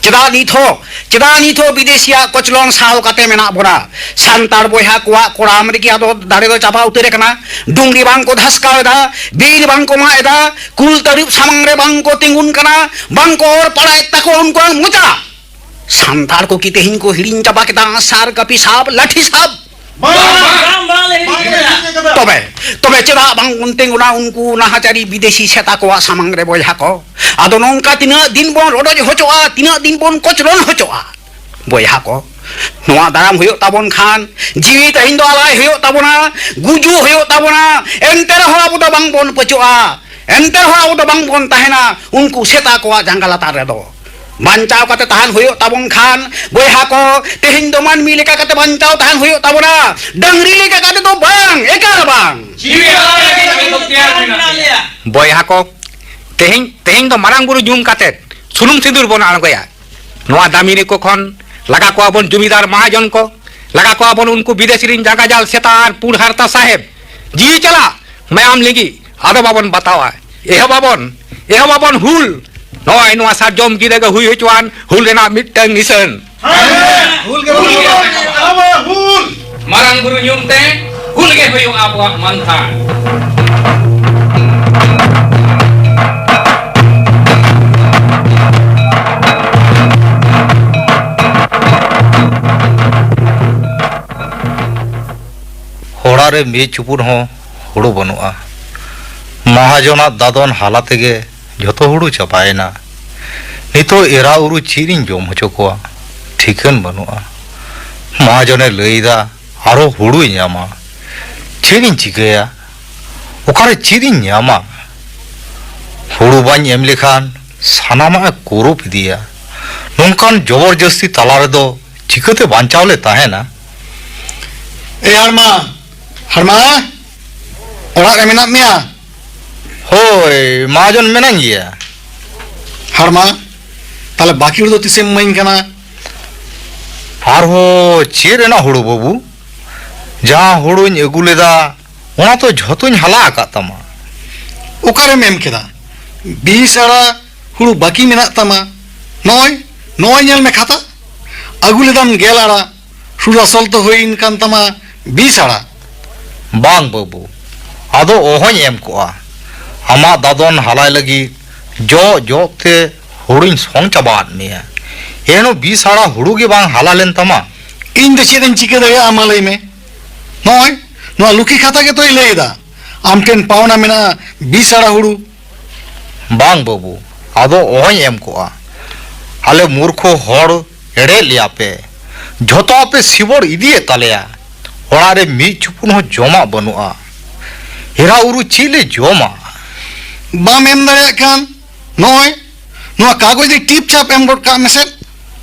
ᱪᱮᱫᱟᱜ ᱱᱤᱛ ᱦᱚᱸ, ᱪᱮᱫᱟᱜ ᱱᱤᱛ ᱦᱚᱸ ᱵᱤᱫᱮᱥᱤᱭᱟᱜ ᱠᱚᱪᱞᱚᱱ ᱥᱟᱦᱟᱣ ᱠᱟᱛᱮ ᱢᱮᱱᱟᱜ ᱵᱚᱱᱟ? ᱥᱟᱱᱛᱟᱲ ᱵᱚᱭᱦᱟ ᱠᱚᱣᱟᱜ ᱠᱚᱲᱟᱢ ᱨᱮᱜᱮ ᱟᱫᱚ ᱫᱟᱲᱮ ᱫᱚ ᱪᱟᱵᱟ ᱩᱛᱟᱹᱨ ᱟᱠᱟᱱᱟ᱾ ᱰᱩᱝᱨᱤ ᱵᱟᱝ ᱠᱚ ᱫᱷᱟᱥᱠᱟᱣ ᱮᱫᱟ, ᱵᱤᱨ ᱵᱟᱝ ᱠᱚ ᱢᱟᱜ ᱮᱫᱟ, ᱠᱩᱞ ᱛᱟᱹᱨᱩᱵ ᱥᱟᱢᱟᱝ ᱨᱮ ᱵᱟᱝ ᱠᱚ ᱛᱤᱸᱜᱩᱱ ᱠᱟᱱᱟ, ᱵᱟᱝ ᱠᱚ ᱚᱨ ᱯᱟᱲᱟᱭᱮᱫ ᱛᱟᱠᱚᱣᱟ ᱩᱱᱠᱩᱣᱟᱜ ᱢᱚᱪᱟ᱾ ᱥᱟᱱᱛᱟᱲ ᱠᱚ ᱠᱤ ᱛᱮᱦᱮᱧ ᱠᱚ ᱦᱤᱲᱤᱧ ᱪᱟᱵᱟ ᱠᱮᱫᱟ ᱟᱸᱜ ᱥᱟᱨ, ᱠᱟᱹᱯᱤ ᱥᱟᱵ, ᱞᱟᱴᱷᱤ ᱥᱟᱵ? ᱵᱟᱝ, ᱵᱟᱝ, ᱵᱟᱝ ᱞᱮ ᱦᱤᱲᱤᱧ ᱠᱮᱫᱟ᱾ ᱛᱚᱵᱮ, ᱛᱚᱵᱮ ᱪᱮᱫᱟᱜ ᱵᱟᱝ ᱵᱚᱱ ᱛᱤᱸᱜᱩᱱᱟ ᱩᱱᱠᱩ ᱱᱟᱦᱟᱪᱟᱨᱤ ᱵᱤᱫᱮᱥᱤ ᱥᱮᱛᱟ ᱠᱚᱣᱟᱜ ᱥᱟᱢᱟᱝ ᱨᱮ, ᱵᱚᱭᱦᱟ ᱠᱚ? ᱟᱫᱚ ᱱᱚᱝᱠᱟ ᱛᱤᱱᱟᱹᱜ ᱫᱤᱱ ᱵᱚᱱ ᱨᱚᱰᱚᱡ ᱦᱚᱪᱚᱜᱼᱟ, ᱛᱤᱱᱟᱹᱜ ᱫᱤᱱ ᱵᱚᱱ ᱠᱚᱪᱞᱚᱱ ᱦᱚᱪᱚᱜᱼᱟ, ᱵᱚᱭᱦᱟ ᱠᱚ? ᱱᱚᱣᱟ ᱫᱟᱨᱟᱢ ᱦᱩᱭᱩᱜ ᱛᱟᱵᱚᱱ ᱠᱷᱟᱱ, ᱡᱤᱣᱤ ᱛᱮᱦᱮᱧ ᱫᱚ ᱟᱞᱟᱭ ᱦᱩᱭᱩᱜ ᱛᱟᱵᱚᱱᱟ, ᱜᱩᱡᱩᱜ ᱦᱩᱭᱩᱜ ᱛᱟᱵᱚᱱᱟ, ᱮᱱᱛᱮ ᱨᱮᱦᱚᱸ ᱟᱵᱚ ᱫᱚ ᱵᱟᱝ ᱵᱚᱱ ᱯᱟᱹᱪᱚᱜᱼᱟ᱾ ᱮᱱᱛᱮ ᱨᱮᱦᱚᱸ ᱟᱵᱚ ᱫᱚ ᱵᱟᱝ ᱵᱚᱱ ᱛᱟᱦᱮᱱᱟ ᱩᱱᱠᱩ ᱥᱮᱛᱟ ᱠᱚᱣᱟᱜ ᱡᱟᱸᱜᱟ ᱞᱟᱛᱟᱨ ᱨᱮᱫᱚ᱾ ᱵᱟᱧᱪᱟᱣ ᱠᱟᱛᱮ ᱛᱟᱦᱮᱱ ᱦᱩᱭᱩᱜ ᱛᱟᱵᱚᱱ ᱠᱷᱟᱱ, ᱵᱚᱭᱦᱟ ᱠᱚ, ᱛᱮᱦᱮᱧ ᱫᱚ ᱢᱟᱹᱱᱢᱤ ᱞᱮᱠᱟ ᱠᱟᱛᱮ ᱵᱟᱧᱪᱟᱣ ᱛᱟᱦᱮᱱ ᱦᱩᱭᱩᱜ ᱛᱟᱵᱚᱱᱟ, ᱰᱟᱹᱝᱨᱤ ᱞᱮᱠᱟ ᱠᱟᱛᱮ ᱫᱚ ᱵᱟᱝ, ᱮᱠᱟᱞ ᱵᱟᱝ᱾ ᱡᱤᱣᱤ ᱟᱞᱟᱭ ᱞᱟᱹᱜᱤᱫ ᱟᱵᱚ ᱫᱚ ᱛᱮᱭᱟᱨ ᱢᱮᱱᱟᱜ ᱞᱮᱭᱟ᱾ ᱵᱚᱭᱦᱟ ᱠᱚ, ᱛᱮᱦᱮᱧ, ᱛᱮᱦᱮᱧ ᱫᱚ ᱢᱟᱨᱟᱝ ᱵᱩᱨᱩ ᱧᱩᱢ ᱠᱟᱛᱮ ᱥᱩᱱᱩᱢ ᱥᱤᱸᱫᱩᱨ ᱵᱚᱱ ᱟᱬᱜᱚᱭᱟ᱾ ᱱᱚᱣᱟ ᱫᱟᱢᱤᱱᱤ ᱠᱚ ᱠᱷᱚᱱ ᱞᱟᱜᱟ ᱠᱚᱣᱟ ᱵᱚᱱ ᱡᱚᱢᱤᱫᱟᱨ ᱢᱟᱦᱟᱡᱚᱱ ᱠᱚ᱾ ᱞᱟᱜᱟ ᱠᱚᱣᱟ ᱵᱚᱱ ᱩᱱᱠᱩ ᱵᱤᱫᱮᱥᱤ ᱨᱤᱱ ᱡᱟᱸᱜᱟ ᱡᱟᱞ ᱥᱮᱛᱟ ᱟᱨ ᱯᱩᱸᱰ ᱦᱟᱨᱛᱟ ᱥᱟᱦᱮᱵᱽ᱾ ᱡᱤᱣᱤ ᱪᱟᱞᱟᱜ, ᱢᱟᱭᱟᱢ ᱞᱤᱸᱜᱤ, ᱟᱫᱚ ᱵᱟᱵᱚᱱ ᱵᱟᱛᱟᱣᱟ᱾ ᱮᱦᱚᱵᱟᱵᱚᱱ, ᱮᱦᱚᱵᱟᱵᱚᱱ ᱦᱩᱞ᱾ ᱱᱚᱜᱼᱚᱭ ᱱᱚᱣᱟ ᱥᱟᱨᱡᱚᱢ ᱜᱤᱨᱟᱹ ᱜᱮ ᱦᱩᱭ ᱦᱚᱪᱚᱣᱟᱱ ᱦᱩᱞ ᱨᱮᱱᱟᱜ ᱢᱤᱫᱴᱟᱝ ᱱᱤᱥᱟᱹᱱ᱾ ᱦᱩᱞ ᱜᱮ ᱦᱩᱭᱩᱜᱼᱟ᱾ ᱦᱩᱞ᱾ ᱢᱟᱨᱟᱝ ᱵᱩᱨᱩ ᱧᱩᱢ ᱛᱮ ᱦᱩᱞ ᱜᱮ ᱦᱩᱭᱩᱜᱼᱟ ᱟᱵᱚᱣᱟᱜ ᱢᱟᱱᱛᱷᱟᱱ᱾ ᱚᱲᱟᱜ ᱨᱮ ᱢᱤᱫ ᱪᱩᱯᱩᱫ ᱦᱚᱸ ᱦᱩᱲᱩ ᱵᱟᱹᱱᱩᱜᱼᱟ᱾ ᱢᱟᱦᱟᱡᱚᱱᱟᱜ ᱫᱟᱫᱚᱱ ᱦᱟᱞᱟ ᱛᱮᱜᱮ ᱡᱷᱚᱛᱚ ᱦᱩᱲᱩ ᱪᱟᱵᱟᱭᱮᱱᱟ᱾ ᱱᱤᱛᱚᱜ ᱮᱨᱟ ᱩᱨᱩ ᱪᱮᱫ ᱤᱧ ᱡᱚᱢ ᱦᱚᱪᱚ ᱠᱚᱣᱟ, ᱴᱷᱤᱠᱟᱹᱱ ᱵᱟᱹᱱᱩᱜᱼᱟ᱾ ᱢᱟᱦᱟᱡᱚᱱᱮ ᱞᱟᱹᱭᱫᱟ, ᱟᱨᱚ ᱦᱩᱲᱩᱭ ᱧᱟᱢᱟ᱾ ᱪᱮᱫ ᱤᱧ ᱪᱤᱠᱟᱹᱭᱟ? ᱚᱠᱟᱨᱮ ᱪᱮᱫ ᱤᱧ ᱧᱟᱢᱟ? ᱦᱩᱲᱩ ᱵᱟᱹᱧ ᱮᱢ ᱞᱮᱠᱷᱟᱱ ᱥᱟᱱᱟᱢᱟᱜ ᱮ ᱠᱩᱨᱩᱯ ᱤᱫᱤᱭᱟ᱾ ᱱᱚᱝᱠᱟᱱ ᱡᱚᱵᱚᱨ ᱡᱟᱹᱥᱛᱤ ᱛᱟᱞᱟ ᱨᱮᱫᱚ ᱪᱤᱠᱟᱹᱛᱮ ᱵᱟᱧᱪᱟᱣ ᱞᱮ ᱛᱟᱦᱮᱱᱟ? ᱮ ᱦᱟᱲᱢᱟ, ᱦᱟᱲᱢᱟ, ᱚᱲᱟᱜ ᱨᱮ ᱢᱮᱱᱟᱜ ᱢᱮᱭᱟ? ᱦᱳᱭ, ᱢᱟᱦᱟᱡᱚᱱ ᱢᱮᱱᱟᱧ ᱜᱮᱭᱟ᱾ ᱦᱟᱲᱢᱟ, ᱛᱟᱦᱞᱮ ᱵᱟᱹᱠᱤ ᱦᱩᱲᱩ ᱫᱚ ᱛᱤᱥᱮᱢ ᱤᱢᱟᱹᱧ ᱠᱟᱱᱟ? ᱟᱨᱦᱚᱸ ᱪᱮᱫ ᱨᱮᱱᱟᱜ ᱦᱩᱲᱩ ᱵᱟᱹᱵᱩ? ᱡᱟᱦᱟᱸ ᱦᱩᱲᱩᱧ ᱟᱹᱜᱩ ᱞᱮᱫᱟ, ᱚᱱᱟ ᱛᱚ ᱡᱷᱚᱛᱚᱧ ᱦᱟᱞᱟ ᱟᱠᱟᱫ ᱛᱟᱢᱟ᱾ ᱚᱠᱟᱨᱮᱢ ᱮᱢ ᱠᱮᱫᱟ? ᱵᱤᱥ ᱟᱲᱟ ᱦᱩᱲᱩ ᱵᱟᱹᱠᱤ ᱢᱮᱱᱟᱜ ᱛᱟᱢᱟ᱾ ᱱᱚᱜᱼᱚᱭ, ᱱᱚᱜᱼᱚᱭ ᱧᱮᱞ ᱢᱮ ᱠᱷᱟᱛᱟ᱾ ᱟᱹᱜᱩ ᱞᱮᱫᱟᱢ ᱜᱮᱞ ᱟᱲᱟ, ᱥᱩᱫᱷᱩ ᱟᱥᱚᱞ ᱫᱚ ᱦᱩᱭᱮᱱ ᱠᱟᱱ ᱛᱟᱢᱟ ᱵᱤᱥ ᱟᱲᱟ᱾ ᱵᱟᱝ ᱵᱟᱹᱵᱩ, ᱟᱫᱚ ᱚᱦᱚᱧ ᱮᱢ ᱠᱚᱜᱼᱟ᱾ ᱟᱢᱟᱜ ᱫᱟᱫᱚᱱ ᱦᱟᱞᱟᱭ ᱞᱟᱹᱜᱤᱫ ᱡᱚᱜ ᱡᱚᱜ ᱛᱮ ᱦᱩᱲᱩᱧ ᱥᱚᱝ ᱪᱟᱵᱟᱣᱟᱫ ᱢᱮᱭᱟ᱾ ᱮᱱᱦᱚᱸ ᱵᱤᱥ ᱟᱲᱟ ᱦᱩᱲᱩ ᱜᱮ ᱵᱟᱝ ᱦᱟᱞᱟ ᱞᱮᱱ ᱛᱟᱢᱟ᱾ ᱤᱧ ᱫᱚ ᱪᱮᱫ ᱤᱧ ᱪᱤᱠᱟᱹ ᱫᱟᱲᱮᱭᱟᱜᱼᱟ, ᱢᱟ ᱞᱟᱹᱭ ᱢᱮ? ᱱᱚᱜᱼᱚᱭ, ᱱᱚᱣᱟ ᱞᱩᱠᱷᱤ ᱠᱷᱟᱛᱟ ᱜᱮᱛᱚᱭ ᱞᱟᱹᱭ ᱮᱫᱟ, ᱟᱢ ᱴᱷᱮᱱ ᱯᱟᱣᱱᱟ ᱢᱮᱱᱟᱜᱼᱟ ᱵᱤᱥ ᱟᱲᱟ ᱦᱩᱲᱩ᱾ ᱵᱟᱝ ᱵᱟᱹᱵᱩ, ᱟᱫᱚ ᱚᱦᱚᱧ ᱮᱢ ᱠᱚᱜᱼᱟ᱾ ᱟᱞᱮ ᱢᱩᱨᱠᱷᱚ ᱦᱚᱲ ᱮᱲᱮ ᱞᱮᱭᱟ ᱯᱮ, ᱡᱷᱚᱛᱚ ᱟᱯᱮ ᱥᱤᱵᱚᱲ ᱤᱫᱤᱭᱮᱫ ᱛᱟᱞᱮᱭᱟ᱾ ᱚᱲᱟᱜ ᱨᱮ ᱢᱤᱫ ᱪᱩᱯᱩᱫ ᱦᱚᱸ ᱡᱚᱢᱟᱜ ᱵᱟᱹᱱᱩᱜᱼᱟ᱾ ᱮᱨᱟ ᱩᱨᱩ ᱪᱮᱫ ᱞᱮ ᱡᱚᱢᱟ? ᱵᱟᱢ ᱮᱢ ᱫᱟᱲᱮᱭᱟᱜ ᱠᱷᱟᱱ ᱱᱚᱜᱼᱚᱭ ᱱᱚᱣᱟ ᱠᱟᱜᱚᱡᱽ ᱨᱮ ᱴᱤᱯ ᱪᱷᱟᱯ ᱮᱢ ᱜᱚᱫ ᱠᱟᱜ ᱢᱮᱥᱮ᱾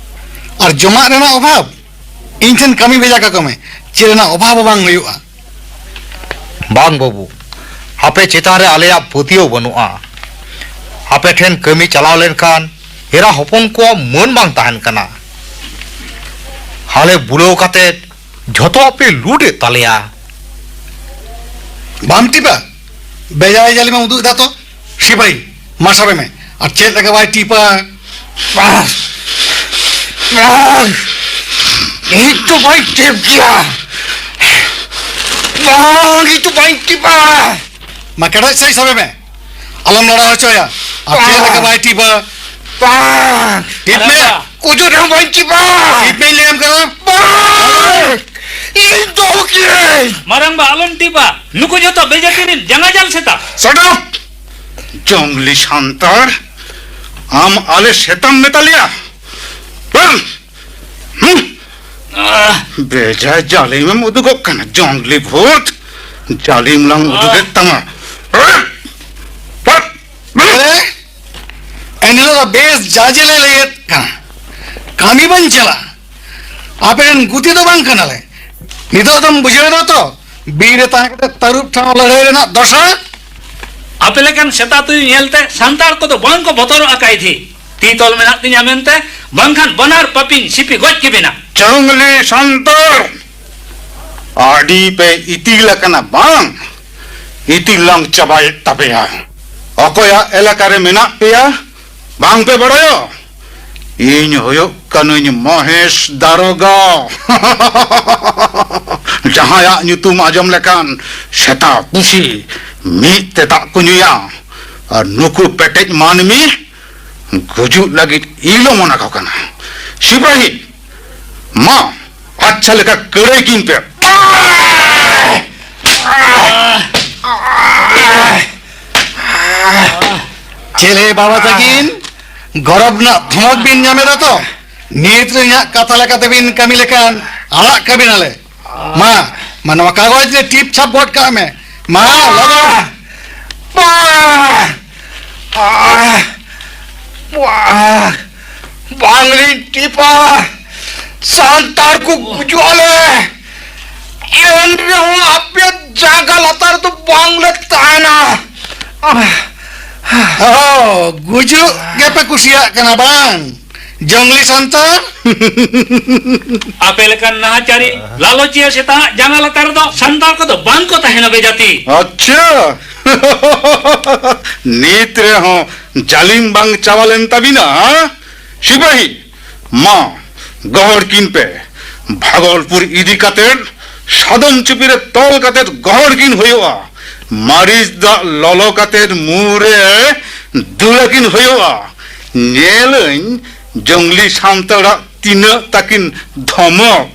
ᱟᱨ ᱡᱚᱢᱟᱜ ᱨᱮᱱᱟᱜ ᱚᱵᱷᱟᱵᱽ, ᱤᱧ ᱴᱷᱮᱱ ᱠᱟᱹᱢᱤ ᱵᱷᱮᱡᱟ ᱠᱟᱠᱚ ᱢᱮ, ᱪᱮᱫ ᱨᱮᱱᱟᱜ ᱚᱵᱷᱟᱵᱽ ᱦᱚᱸ ᱵᱟᱝ ᱦᱩᱭᱩᱜᱼᱟ᱾ ᱵᱟᱝ ᱵᱟᱹᱵᱩ, ᱟᱯᱮ ᱪᱮᱛᱟᱱ ᱨᱮ ᱟᱞᱮᱭᱟᱜ ᱯᱟᱹᱛᱭᱟᱹᱣ ᱵᱟᱹᱱᱩᱜᱼᱟ᱾ ᱟᱯᱮ ᱴᱷᱮᱱ ᱠᱟᱹᱢᱤ ᱪᱟᱞᱟᱣ ᱞᱮᱱᱠᱷᱟᱱ ᱮᱨᱟ ᱦᱚᱯᱚᱱ ᱠᱚᱣᱟᱜ ᱢᱟᱹᱱ ᱵᱟᱝ ᱛᱟᱦᱮᱱ ᱠᱟᱱᱟ᱾ ᱟᱞᱮ ᱵᱩᱞᱟᱹᱣ ᱠᱟᱛᱮ ᱡᱷᱚᱛᱚᱣᱟᱜ ᱯᱮ ᱞᱩᱴ ᱮᱫ ᱛᱟᱞᱮᱭᱟ᱾ ᱵᱟᱢ ᱴᱤᱯᱟ? ᱵᱮᱡᱟᱭ ᱡᱟᱹᱞᱤᱢ ᱮᱢ ᱩᱫᱩᱜ ᱮᱫᱟ ᱛᱚ᱾ ᱥᱤᱯᱟᱹᱦᱤ, ᱢᱟ ᱥᱟᱵᱮ ᱢᱮ᱾ ᱟᱨ ᱪᱮᱫ ᱞᱮᱠᱟ ᱵᱟᱭ ᱴᱤᱯᱟ? ᱵᱟᱝ, ᱵᱟᱝ, ᱤᱧ ᱫᱚ ᱵᱟᱹᱧ ᱴᱤᱯ ᱜᱮᱭᱟ᱾ ᱵᱟᱝ, ᱤᱧ ᱫᱚ ᱵᱟᱹᱧ ᱴᱤᱯᱟ᱾ ᱢᱟ ᱠᱮᱴᱮᱡ ᱥᱟᱹᱦᱤᱡ ᱥᱟᱵᱮ ᱢᱮ, ᱟᱞᱚᱢ ᱞᱟᱲᱟᱣ ᱦᱚᱪᱚᱭᱟ᱾ ᱟᱨ ᱪᱮᱫ ᱞᱮᱠᱟ ᱵᱟᱭ ᱴᱤᱯᱟ? ᱵᱟᱝ᱾ ᱴᱤᱯ ᱢᱮ᱾ ᱟᱨᱮ ᱵᱟ᱾ ᱠᱩᱡᱩᱨ ᱨᱮᱦᱚᱸ ᱵᱟᱹᱧ ᱴᱤᱯᱟ᱾ ᱴᱤᱯ ᱢᱮᱧ ᱞᱟᱹᱭᱟᱢ ᱠᱟᱱᱟ᱾ ᱵᱟᱝ! ᱤᱧ ᱫᱚᱦᱚ ᱠᱤᱭᱟᱹᱧ᱾ ᱢᱟᱨᱟᱝ ᱵᱟ, ᱟᱞᱚᱢ ᱴᱤᱯᱟ᱾ ᱱᱩᱠᱩ ᱡᱚᱛᱚ ᱵᱮᱡᱟᱹᱛᱤ ᱨᱤᱱ ᱡᱟᱸᱜᱟ ᱡᱟᱞ ᱥᱮᱛᱟ᱾ Shut up! ᱡᱚᱝᱞᱤ ᱥᱟᱱᱛᱟᱲ, ᱟᱢ ᱟᱞᱮ ᱥᱮᱛᱟᱢ ᱢᱮᱛᱟ ᱞᱮᱭᱟ? ᱵᱟᱝ! ᱦᱩᱸ? ᱟᱦ! ᱵᱮᱡᱟᱭ ᱡᱟᱹᱞᱤᱢ ᱮᱢ ᱩᱫᱩᱜᱚᱜ ᱠᱟᱱᱟ, ᱡᱚᱝᱞᱤ ᱵᱷᱩᱛ᱾ ᱡᱟᱹᱞᱤᱢ ᱞᱟᱝ ᱩᱫᱩᱜᱮᱫ ᱛᱟᱢᱟ᱾ ᱮ? ᱮᱱᱦᱤᱞᱳᱜ ᱫᱚ ᱵᱮᱥ ᱡᱟᱡᱮ ᱞᱮ ᱞᱟᱹᱭᱮᱫ ᱠᱟᱱᱟ, ᱠᱟᱹᱢᱤ ᱵᱚᱱ ᱪᱟᱞᱟᱜᱼᱟ᱾ ᱟᱯᱮ ᱨᱮᱱ ᱜᱩᱛᱤ ᱫᱚ ᱵᱟᱝ ᱠᱟᱱᱟᱞᱮ᱾ ᱱᱤᱛᱚᱜ ᱫᱚᱢ ᱵᱩᱡᱷᱟᱹᱣ ᱮᱫᱟ ᱛᱚ, ᱵᱤᱨ ᱨᱮ ᱛᱟᱦᱮᱸ ᱠᱟᱛᱮ ᱛᱟᱹᱨᱩᱵ ᱴᱷᱟᱶ ᱞᱟᱹᱲᱦᱟᱹᱭ ᱨᱮᱱᱟᱜ ᱫᱚᱥᱟ? ᱟᱯᱮ ᱞᱮᱠᱟᱱ ᱥᱮᱛᱟ ᱛᱩᱭᱩ ᱧᱮᱞᱛᱮ ᱥᱟᱱᱛᱟᱲ ᱠᱚᱫᱚ ᱵᱟᱝ ᱠᱚ ᱵᱚᱛᱚᱨᱚᱜᱼᱟ ᱠᱟᱭᱫᱷᱤ᱾ ᱛᱤ ᱛᱚᱞ ᱢᱮᱱᱟᱜ ᱛᱤᱧᱟ ᱢᱮᱱᱛᱮ, ᱵᱟᱝᱠᱷᱟᱱ ᱵᱟᱱᱟᱨ ᱯᱟᱹᱯᱤᱧ ᱥᱤᱯᱤ ᱜᱚᱡ ᱠᱮᱵᱤᱱᱟ᱾ ᱡᱚᱝᱞᱤ ᱥᱟᱱᱛᱟᱲ, ᱟᱹᱰᱤ ᱯᱮ ᱤᱛᱤᱞ ᱟᱠᱟᱱᱟ ᱵᱟᱝ? ᱤᱛᱤᱞ ᱞᱟᱝ ᱪᱟᱵᱟᱭᱮᱫ ᱛᱟᱯᱮᱭᱟ᱾ ᱚᱠᱚᱭᱟᱜ ᱮᱞᱟᱠᱟ ᱨᱮ ᱢᱮᱱᱟᱜ ᱯᱮᱭᱟ ᱵᱟᱝ ᱯᱮ ᱵᱟᱲᱟᱭᱟ? ᱤᱧ ᱦᱩᱭᱩᱜ ᱠᱟᱹᱱᱟᱹᱧ ᱢᱚᱦᱮᱥ ᱫᱟᱨᱚᱜᱟ᱾ ᱡᱟᱦᱟᱸᱭᱟᱜ ᱧᱩᱛᱩᱢ ᱟᱸᱡᱚᱢ ᱞᱮᱠᱷᱟᱱ ᱥᱮᱛᱟ ᱯᱩᱥᱤ ᱢᱤᱫ ᱛᱮ ᱫᱟᱜ ᱠᱚ ᱧᱩᱭᱟ᱾ ᱟᱨ ᱱᱩᱠᱩ ᱯᱮᱴᱮᱡ ᱢᱟᱹᱱᱢᱤ ᱜᱩᱡᱩᱜ ᱞᱟᱹᱜᱤᱫ ᱤᱞ ᱚᱢᱚᱱ ᱟᱠᱚ ᱠᱟᱱᱟ᱾ ᱥᱤᱯᱟᱹᱦᱤ, ᱢᱟ, ᱟᱪᱪᱷᱟ ᱞᱮᱠᱟ ᱠᱟᱹᱲᱟᱹᱭ ᱠᱤᱱ ᱯᱮ᱾ ᱪᱮᱞᱮ ᱵᱟᱵᱟ ᱛᱟᱹᱠᱤᱱ, ᱜᱚᱨᱚᱵ ᱨᱮᱱᱟᱜ ᱫᱷᱚᱢᱚᱠ ᱵᱤᱱ ᱧᱟᱢ ᱮᱫᱟ ᱛᱚ? ᱱᱤᱛ ᱨᱮ ᱤᱧᱟᱹᱜ ᱠᱟᱛᱷᱟ ᱞᱮᱠᱟᱛᱮ ᱵᱤᱱ ᱠᱟᱹᱢᱤ ᱞᱮᱠᱷᱟᱱ ᱟᱲᱟᱜ ᱠᱟᱹᱵᱤᱱᱟᱞᱮ᱾ ᱢᱟ, ᱢᱟ, ᱱᱚᱣᱟ ᱠᱟᱜᱚᱡᱽ ᱨᱮ ᱴᱤᱯ ᱪᱷᱟᱯ ᱜᱚᱫ ᱠᱟᱜ ᱢᱮ᱾ ᱢᱟ, ᱞᱚᱜᱚᱱ᱾ ᱵᱟ! ᱵᱟ! ᱵᱟ! ᱵᱟᱝᱞᱤᱧ ᱴᱤᱯᱟ᱾ ᱥᱟᱱᱛᱟᱲ ᱠᱚ ᱜᱩᱡᱩᱜ ᱟᱞᱮ᱾ ᱮᱱ ᱨᱮᱦᱚᱸ ᱟᱯᱮ ᱡᱟᱸᱜᱟ ᱞᱟᱛᱟᱨ ᱫᱚ ᱵᱟᱝᱞᱮ ᱛᱟᱦᱮᱱᱟ᱾ ᱚ, ᱜᱩᱡᱩᱜ ᱜᱮᱯᱮ ᱠᱩᱥᱤᱭᱟᱜ ᱠᱟᱱᱟ ᱵᱟᱝ, ᱡᱚᱝᱞᱤ ᱥᱟᱱᱛᱟᱲ? ᱟᱯᱮ ᱞᱮᱠᱟᱱ ᱱᱟᱦᱟᱪᱟᱨᱤ, ᱞᱟᱞᱚᱪᱤᱭᱟᱹ ᱥᱮᱛᱟᱣᱟᱜ ᱡᱟᱸᱜᱟ ᱞᱟᱛᱟᱨ ᱨᱮᱫᱚ ᱥᱟᱱᱛᱟᱲ ᱠᱚᱫᱚ ᱵᱟᱝ ᱠᱚ ᱛᱟᱦᱮᱱᱟ ᱵᱮᱡᱟᱛᱤ᱾ ᱟᱪᱪᱷᱟ᱾ ᱱᱤᱛ ᱨᱮᱦᱚᱸ ᱡᱟᱹᱞᱤᱢ ᱵᱟᱝ ᱪᱟᱵᱟ ᱞᱮᱱ ᱛᱟᱵᱤᱱᱟ, ᱦᱮᱸ? ᱥᱤᱯᱟᱹᱦᱤ, ᱢᱟ, ᱜᱚᱦᱚᱲ ᱠᱤᱱ ᱯᱮ᱾ ᱵᱷᱟᱜᱚᱞᱯᱩᱨ ᱤᱫᱤ ᱠᱟᱛᱮ ᱥᱟᱫᱚᱢ ᱪᱩᱯᱤ ᱨᱮ ᱛᱚᱞ ᱠᱟᱛᱮ ᱜᱚᱦᱚᱲ ᱠᱤᱱ ᱦᱩᱭᱩᱜᱼᱟ᱾ ᱢᱟᱹᱨᱤᱪ ᱫᱟᱜ ᱞᱚᱞᱚ ᱠᱟᱛᱮ ᱢᱩ ᱨᱮ ᱫᱩᱞ ᱟᱹᱠᱤᱱ ᱦᱩᱭᱩᱜᱼᱟ᱾ ᱧᱮᱞᱟᱹᱧ ᱡᱚᱝᱞᱤ ᱥᱟᱱᱛᱟᱲᱟᱜ ᱛᱤᱱᱟᱹᱜ ᱛᱟᱹᱠᱤᱱ ᱫᱷᱚᱢᱚᱠ᱾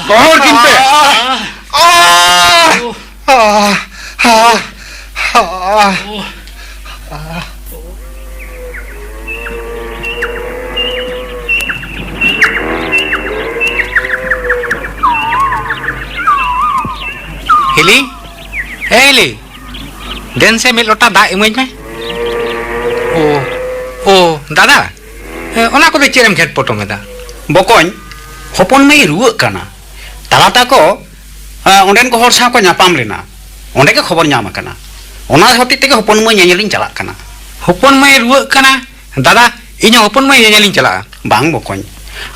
ᱜᱚᱦᱚᱲ ᱠᱤᱱ ᱯᱮ᱾ ᱦᱤᱞᱤ, ᱮ ᱦᱤᱞᱤ, ᱫᱮᱱ ᱥᱮ ᱢᱤᱫ ᱞᱚᱴᱟ ᱫᱟᱜ ᱤᱢᱟᱹᱧ ᱢᱮ᱾ ᱳ, ᱳ, ᱫᱟᱫᱟ, ᱮ, ᱚᱱᱟ ᱠᱚᱫᱚ ᱪᱮᱫ ᱮᱢ ᱜᱷᱮᱴ ᱯᱚᱴᱚᱢ ᱮᱫᱟ? ᱵᱚᱠᱚᱧ, ᱦᱚᱯᱚᱱ ᱢᱟᱹᱭ ᱨᱩᱣᱟᱹᱜ ᱠᱟᱱᱟ᱾ ᱛᱟᱞᱟ ᱛᱟᱠᱚ, ᱮ, ᱚᱸᱰᱮᱱ ᱠᱚ ᱦᱚᱲ ᱥᱟᱶ ᱠᱚ ᱧᱟᱯᱟᱢ ᱞᱮᱱᱟ᱾ ᱚᱸᱰᱮ ᱜᱮ ᱠᱷᱚᱵᱚᱨ ᱧᱟᱢ ᱟᱠᱟᱱᱟ᱾ ᱚᱱᱟ ᱦᱚᱛᱮᱡ ᱛᱮᱜᱮ ᱦᱚᱯᱚᱱ ᱢᱟᱹᱭ ᱧᱮᱧᱮᱞᱤᱧ ᱪᱟᱞᱟᱜ ᱠᱟᱱᱟ᱾ ᱦᱚᱯᱚᱱ ᱢᱟᱹᱭ ᱨᱩᱣᱟᱹᱜ ᱠᱟᱱᱟ? ᱫᱟᱫᱟ, ᱤᱧ ᱦᱚᱸ ᱦᱚᱯᱚᱱ ᱢᱟᱹᱭ ᱧᱮᱧᱮᱞᱤᱧ ᱪᱟᱞᱟᱜᱼᱟ᱾ ᱵᱟᱝ ᱵᱚᱠᱚᱧ,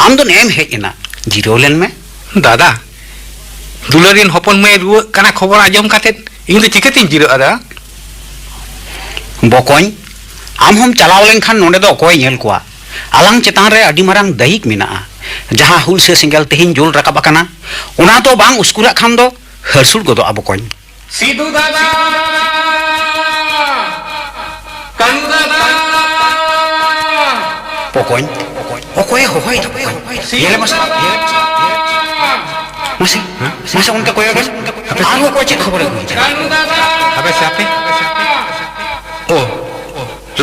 ᱟᱢ ᱫᱚ ᱱᱮᱜᱼᱮᱢ ᱦᱮᱡ ᱮᱱᱟ, ᱡᱤᱨᱟᱹᱣ ᱞᱮᱱ ᱢᱮ᱾ ᱫᱟᱫᱟ, ᱫᱩᱞᱟᱹᱲᱤᱭᱟᱹᱱ ᱦᱚᱯᱚᱱ ᱢᱟᱹᱭ ᱨᱩᱣᱟᱹᱜ ᱠᱟᱱᱟ ᱠᱷᱚᱵᱚᱨ ᱟᱸᱡᱚᱢ ᱠᱟᱛᱮᱫ ᱤᱧ ᱫᱚ ᱪᱤᱠᱟᱹᱛᱤᱧ ᱡᱤᱨᱟᱹᱜᱼᱟ ᱫᱟᱫᱟ? ᱵᱚᱠᱚᱧ, ᱟᱢ ᱦᱚᱸᱢ ᱪᱟᱞᱟᱣ ᱞᱮᱱᱠᱷᱟᱱ ᱱᱚᱰᱮ ᱫᱚ ᱚᱠᱚᱭᱮ ᱧᱮᱞ ᱠᱚᱣᱟ? ᱟᱞᱟᱝ ᱪᱮᱛᱟᱱ ᱨᱮ ᱟᱹᱰᱤ ᱢᱟᱨᱟᱝ ᱫᱟᱹᱭᱤᱠ ᱢᱮᱱᱟᱜᱼᱟ᱾ ᱡᱟᱦᱟᱸ ᱦᱩᱞᱥᱟᱹ ᱥᱮᱸᱜᱮᱞ ᱛᱮᱦᱮᱧ ᱡᱩᱞ ᱨᱟᱠᱟᱵ ᱟᱠᱟᱱᱟ, ᱚᱱᱟ ᱫᱚ ᱵᱟᱝ ᱩᱥᱠᱩᱨᱟᱜ ᱠᱷᱟᱱ ᱫᱚ ᱦᱟᱹᱨᱥᱩᱲ ᱜᱚᱫᱚᱜᱼᱟ ᱵᱚᱠᱚᱧ᱾ ᱥᱤᱫᱩ ᱫᱟᱫᱟ! ᱠᱟᱹᱱᱩ ᱫᱟᱫᱟ! ᱵᱚᱠᱚᱧ, ᱚᱠᱚᱭᱮ ᱦᱚᱦᱚᱭᱮᱫᱟ ᱵᱚᱠᱚᱧ? ᱥᱤᱫᱩ ᱧᱮᱞᱮ ᱢᱟᱥᱮ, ᱫᱟᱫᱟ! ᱧᱮᱞᱮ ᱢᱟᱥᱮ᱾ ᱢᱟᱥᱮ, ᱢᱟᱥᱮ ᱚᱱᱛᱮ ᱠᱚᱭᱚᱜ ᱮᱢ᱾ ᱟᱨᱦᱚᱸ ᱚᱠᱚᱭ ᱪᱮᱫ ᱠᱷᱚᱵᱚᱨᱮ ᱟᱹᱜᱩᱭᱮᱫᱟ? ᱠᱟᱹᱱᱩ ᱫᱟᱫᱟ! ᱦᱟᱯᱮ ᱥᱮ ᱦᱟᱯᱮ᱾ ᱳ,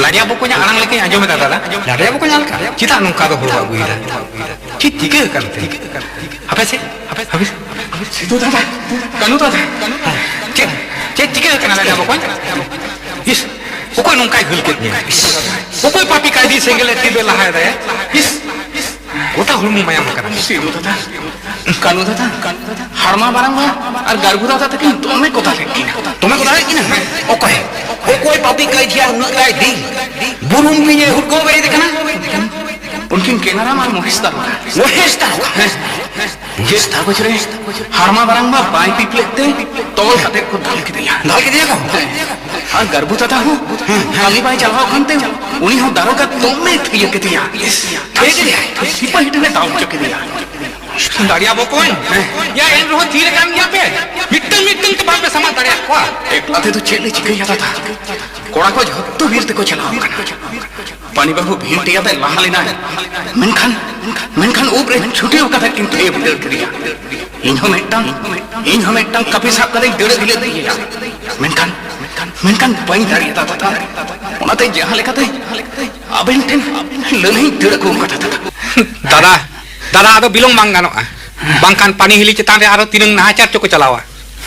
ᱞᱟᱰᱭᱟ ᱵᱚᱠᱚᱧᱟᱜ ᱟᱲᱟᱝ ᱞᱮᱠᱟᱧ ᱟᱸᱡᱚᱢᱮᱫᱟ ᱫᱟᱫᱟ᱾ ᱞᱟᱰᱭᱟ ᱵᱚᱠᱚᱧᱟᱜ ᱞᱮᱠᱟ? ᱪᱮᱫᱟᱜ ᱱᱚᱝᱠᱟ ᱫᱚ ᱦᱚᱦᱚ ᱟᱹᱜᱩᱭᱮᱫᱟ? ᱪᱮᱫ ᱪᱤᱠᱟᱹ ᱟᱠᱟᱱ ᱛᱮ? ᱦᱟᱯᱮ ᱥᱮ, ᱦᱟᱯᱮ ᱥᱮ᱾ ᱥᱤᱫᱩ ᱫᱟᱫᱟ, ᱠᱟᱹᱱᱩ ᱫᱟᱫᱟ᱾ ᱪᱮᱫ, ᱪᱮᱫ ᱪᱤᱠᱟᱹ ᱟᱠᱟᱱᱟ ᱞᱟᱰᱭᱟ ᱵᱚᱠᱚᱧ? ᱤᱥ, ᱚᱠᱚᱭ ᱱᱚᱝᱠᱟᱭ ᱜᱷᱟᱹᱞ ᱠᱮᱫ ᱢᱮᱭᱟ? ᱤᱥ, ᱚᱠᱚᱭ ᱯᱟᱯᱤ ᱠᱟᱭᱫᱤ ᱥᱮᱸᱜᱮᱞ ᱮ ᱴᱤᱯ ᱮ ᱞᱟᱦᱟᱭᱮᱫᱟᱭ? ᱤᱥ, ᱜᱚᱴᱟ ᱦᱚᱲᱢᱚ ᱢᱟᱭᱟᱢ ᱟᱠᱟᱱᱟ᱾ ᱥᱤᱫᱩ ᱫᱟᱫᱟ, ᱠᱟᱹᱱᱩ ᱫᱟᱫᱟ, ᱦᱟᱲᱢᱟ ᱢᱟᱨᱟᱝ ᱢᱟ᱾ ᱟᱨ ᱜᱟᱨᱵᱷᱩ ᱫᱟᱫᱟ ᱛᱟᱹᱠᱤᱱ ᱫᱚᱢᱮ ᱠᱚ ᱫᱟᱞᱮᱫ ᱠᱤᱱᱟ᱾ ᱫᱚᱢᱮ ᱠᱚ ᱫᱟᱞᱮᱫ ᱠᱤᱱᱟ? ᱚᱠᱚᱭ? ᱚᱠᱚᱭ ᱯᱟᱯᱤ ᱠᱟᱭᱫᱷᱤᱭᱟ ᱩᱱᱟᱹᱜ ᱛᱟᱭ ᱫᱤᱞ? ᱵᱩᱨᱩᱢ ᱵᱤᱧ ᱮ ᱦᱩᱲᱠᱟᱹᱣ ᱵᱮᱨᱮᱫ ᱠᱟᱱᱟ᱾ ᱩᱱᱠᱤᱱ ᱠᱮᱱᱟᱨᱟᱢ ᱟᱨ ᱢᱚᱦᱮᱥ ᱫᱟᱨᱚᱜᱟ᱾ ᱢᱚᱦᱮᱥ ᱫᱟᱨᱚᱜᱟ? ᱦᱮᱸ᱾ ᱪᱮᱥᱴᱟ ᱵᱚᱪᱷᱚᱨᱮ ᱦᱟᱲᱢᱟ ᱵᱟᱨᱟᱝ ᱢᱟ ᱵᱟᱭ ᱯᱤᱯᱞᱮᱫ ᱛᱮ ᱛᱚᱞ ᱠᱟᱛᱮ ᱠᱚ ᱫᱟᱞ ᱠᱮᱫᱮᱭᱟ᱾ ᱫᱟᱞ ᱠᱮᱫᱮᱭᱟ ᱠᱚ? ᱦᱮᱸ᱾ ᱟᱨ ᱜᱟᱨᱵᱷᱩ ᱫᱟᱫᱟ ᱦᱚᱸ ᱦᱮᱸ, ᱦᱮᱸ᱾ ᱠᱟᱹᱢᱤ ᱵᱟᱭ ᱪᱟᱞᱟᱣ ᱠᱟᱱ ᱛᱮ ᱩᱱᱤ ᱦᱚᱸ ᱫᱟᱨᱚᱜᱟ ᱫᱚᱢᱮ ᱛᱷᱤᱭᱟᱹ ᱠᱮᱫᱮᱭᱟ᱾ ᱤᱥ, ᱛᱷᱤᱭᱟᱹ ᱠᱮᱫᱮᱭᱟᱭ? ᱥᱤᱯᱟᱹᱦᱤ ᱴᱷᱮᱱᱮ ᱫᱟᱞ ᱦᱚᱪᱚ ᱠᱮᱫᱮᱭᱟ᱾ ᱫᱟᱲᱮᱭᱟ ᱵᱚᱠᱚᱧ, ᱦᱮᱸ᱾ ᱭᱟ ᱮᱱ ᱨᱮᱦᱚᱸ ᱛᱷᱤᱨ ᱟᱠᱟᱱ ᱜᱮᱭᱟ ᱯᱮ᱾ ᱢᱤᱫᱴᱟᱝ ᱢᱤᱫᱴᱟᱝ ᱛᱮ ᱵᱟᱝ ᱯᱮ ᱥᱟᱢᱟᱝ ᱫᱟᱲᱮᱭᱟᱜ ᱠᱚᱣᱟ᱾ ᱮᱠᱞᱟ ᱛᱮᱫᱚ ᱪᱮᱫ ᱞᱮ ᱪᱤᱠᱟᱹᱭᱟ ᱫᱟᱫᱟ? ᱠᱚᱲᱟ ᱠᱚ ᱡᱷᱚᱛᱚ ᱵᱤᱨ ᱛᱮᱠᱚ ᱪᱟᱞᱟᱣ ᱟᱠᱟᱱᱟ᱾ ᱯᱟᱱᱤ ᱵᱟᱹᱵᱩ ᱵᱷᱤᱱᱴᱤ ᱟᱛᱮ ᱞᱟᱦᱟ ᱞᱮᱱᱟᱭ᱾ ᱢᱮᱱᱠᱷᱟᱱ, ᱢᱮᱱᱠᱷᱟᱱ ᱩᱵ ᱨᱮ ᱪᱷᱩᱴᱟᱹᱣ ᱠᱟᱛᱮ ᱠᱤᱱ ᱛᱷᱤᱭᱟᱹ ᱵᱷᱤᱸᱫᱟᱹᱲ ᱠᱮᱫᱮᱭᱟ᱾ ᱤᱧ ᱦᱚᱸ ᱢᱤᱫᱴᱟᱝ, ᱤᱧ ᱦᱚᱸ ᱢᱤᱫᱴᱟᱝ ᱠᱟᱹᱯᱤ ᱥᱟᱵ ᱠᱟᱛᱮᱧ ᱫᱟᱹᱲ ᱟᱹᱜᱩ ᱞᱮᱫ ᱜᱮᱭᱟ᱾ ᱢᱮᱱᱠᱷᱟᱱ, ᱢᱮᱱᱠᱷᱟᱱ ᱵᱟᱹᱧ ᱫᱟᱲᱮᱭᱟᱫᱟ ᱫᱟᱫᱟ᱾ ᱚᱱᱟᱛᱮ ᱡᱟᱦᱟᱸ ᱞᱮᱠᱟᱛᱮ ᱟᱵᱮᱱ ᱴᱷᱮᱱ ᱞᱟᱹᱞᱟᱹᱭᱤᱧ ᱫᱟᱹᱲ ᱟᱹᱜᱩ ᱟᱠᱟᱫᱟ ᱫᱟᱫᱟ᱾ ᱫᱟᱫᱟ, ᱫᱟᱫᱟ, ᱟᱫᱚ ᱵᱤᱞᱚᱢ ᱵᱟᱝ ᱜᱟᱱᱚᱜᱼᱟ᱾ ᱵᱟᱝᱠᱷᱟᱱ ᱯᱟᱱᱤ ᱦᱤᱞᱤ ᱪᱮᱛᱟᱱ ᱨᱮ ᱟᱨᱚ ᱛᱤᱱᱟᱹᱝ ᱱᱟᱦᱟᱪᱟᱨ ᱪᱚᱠᱚ ᱪᱟᱞᱟᱣᱟ᱾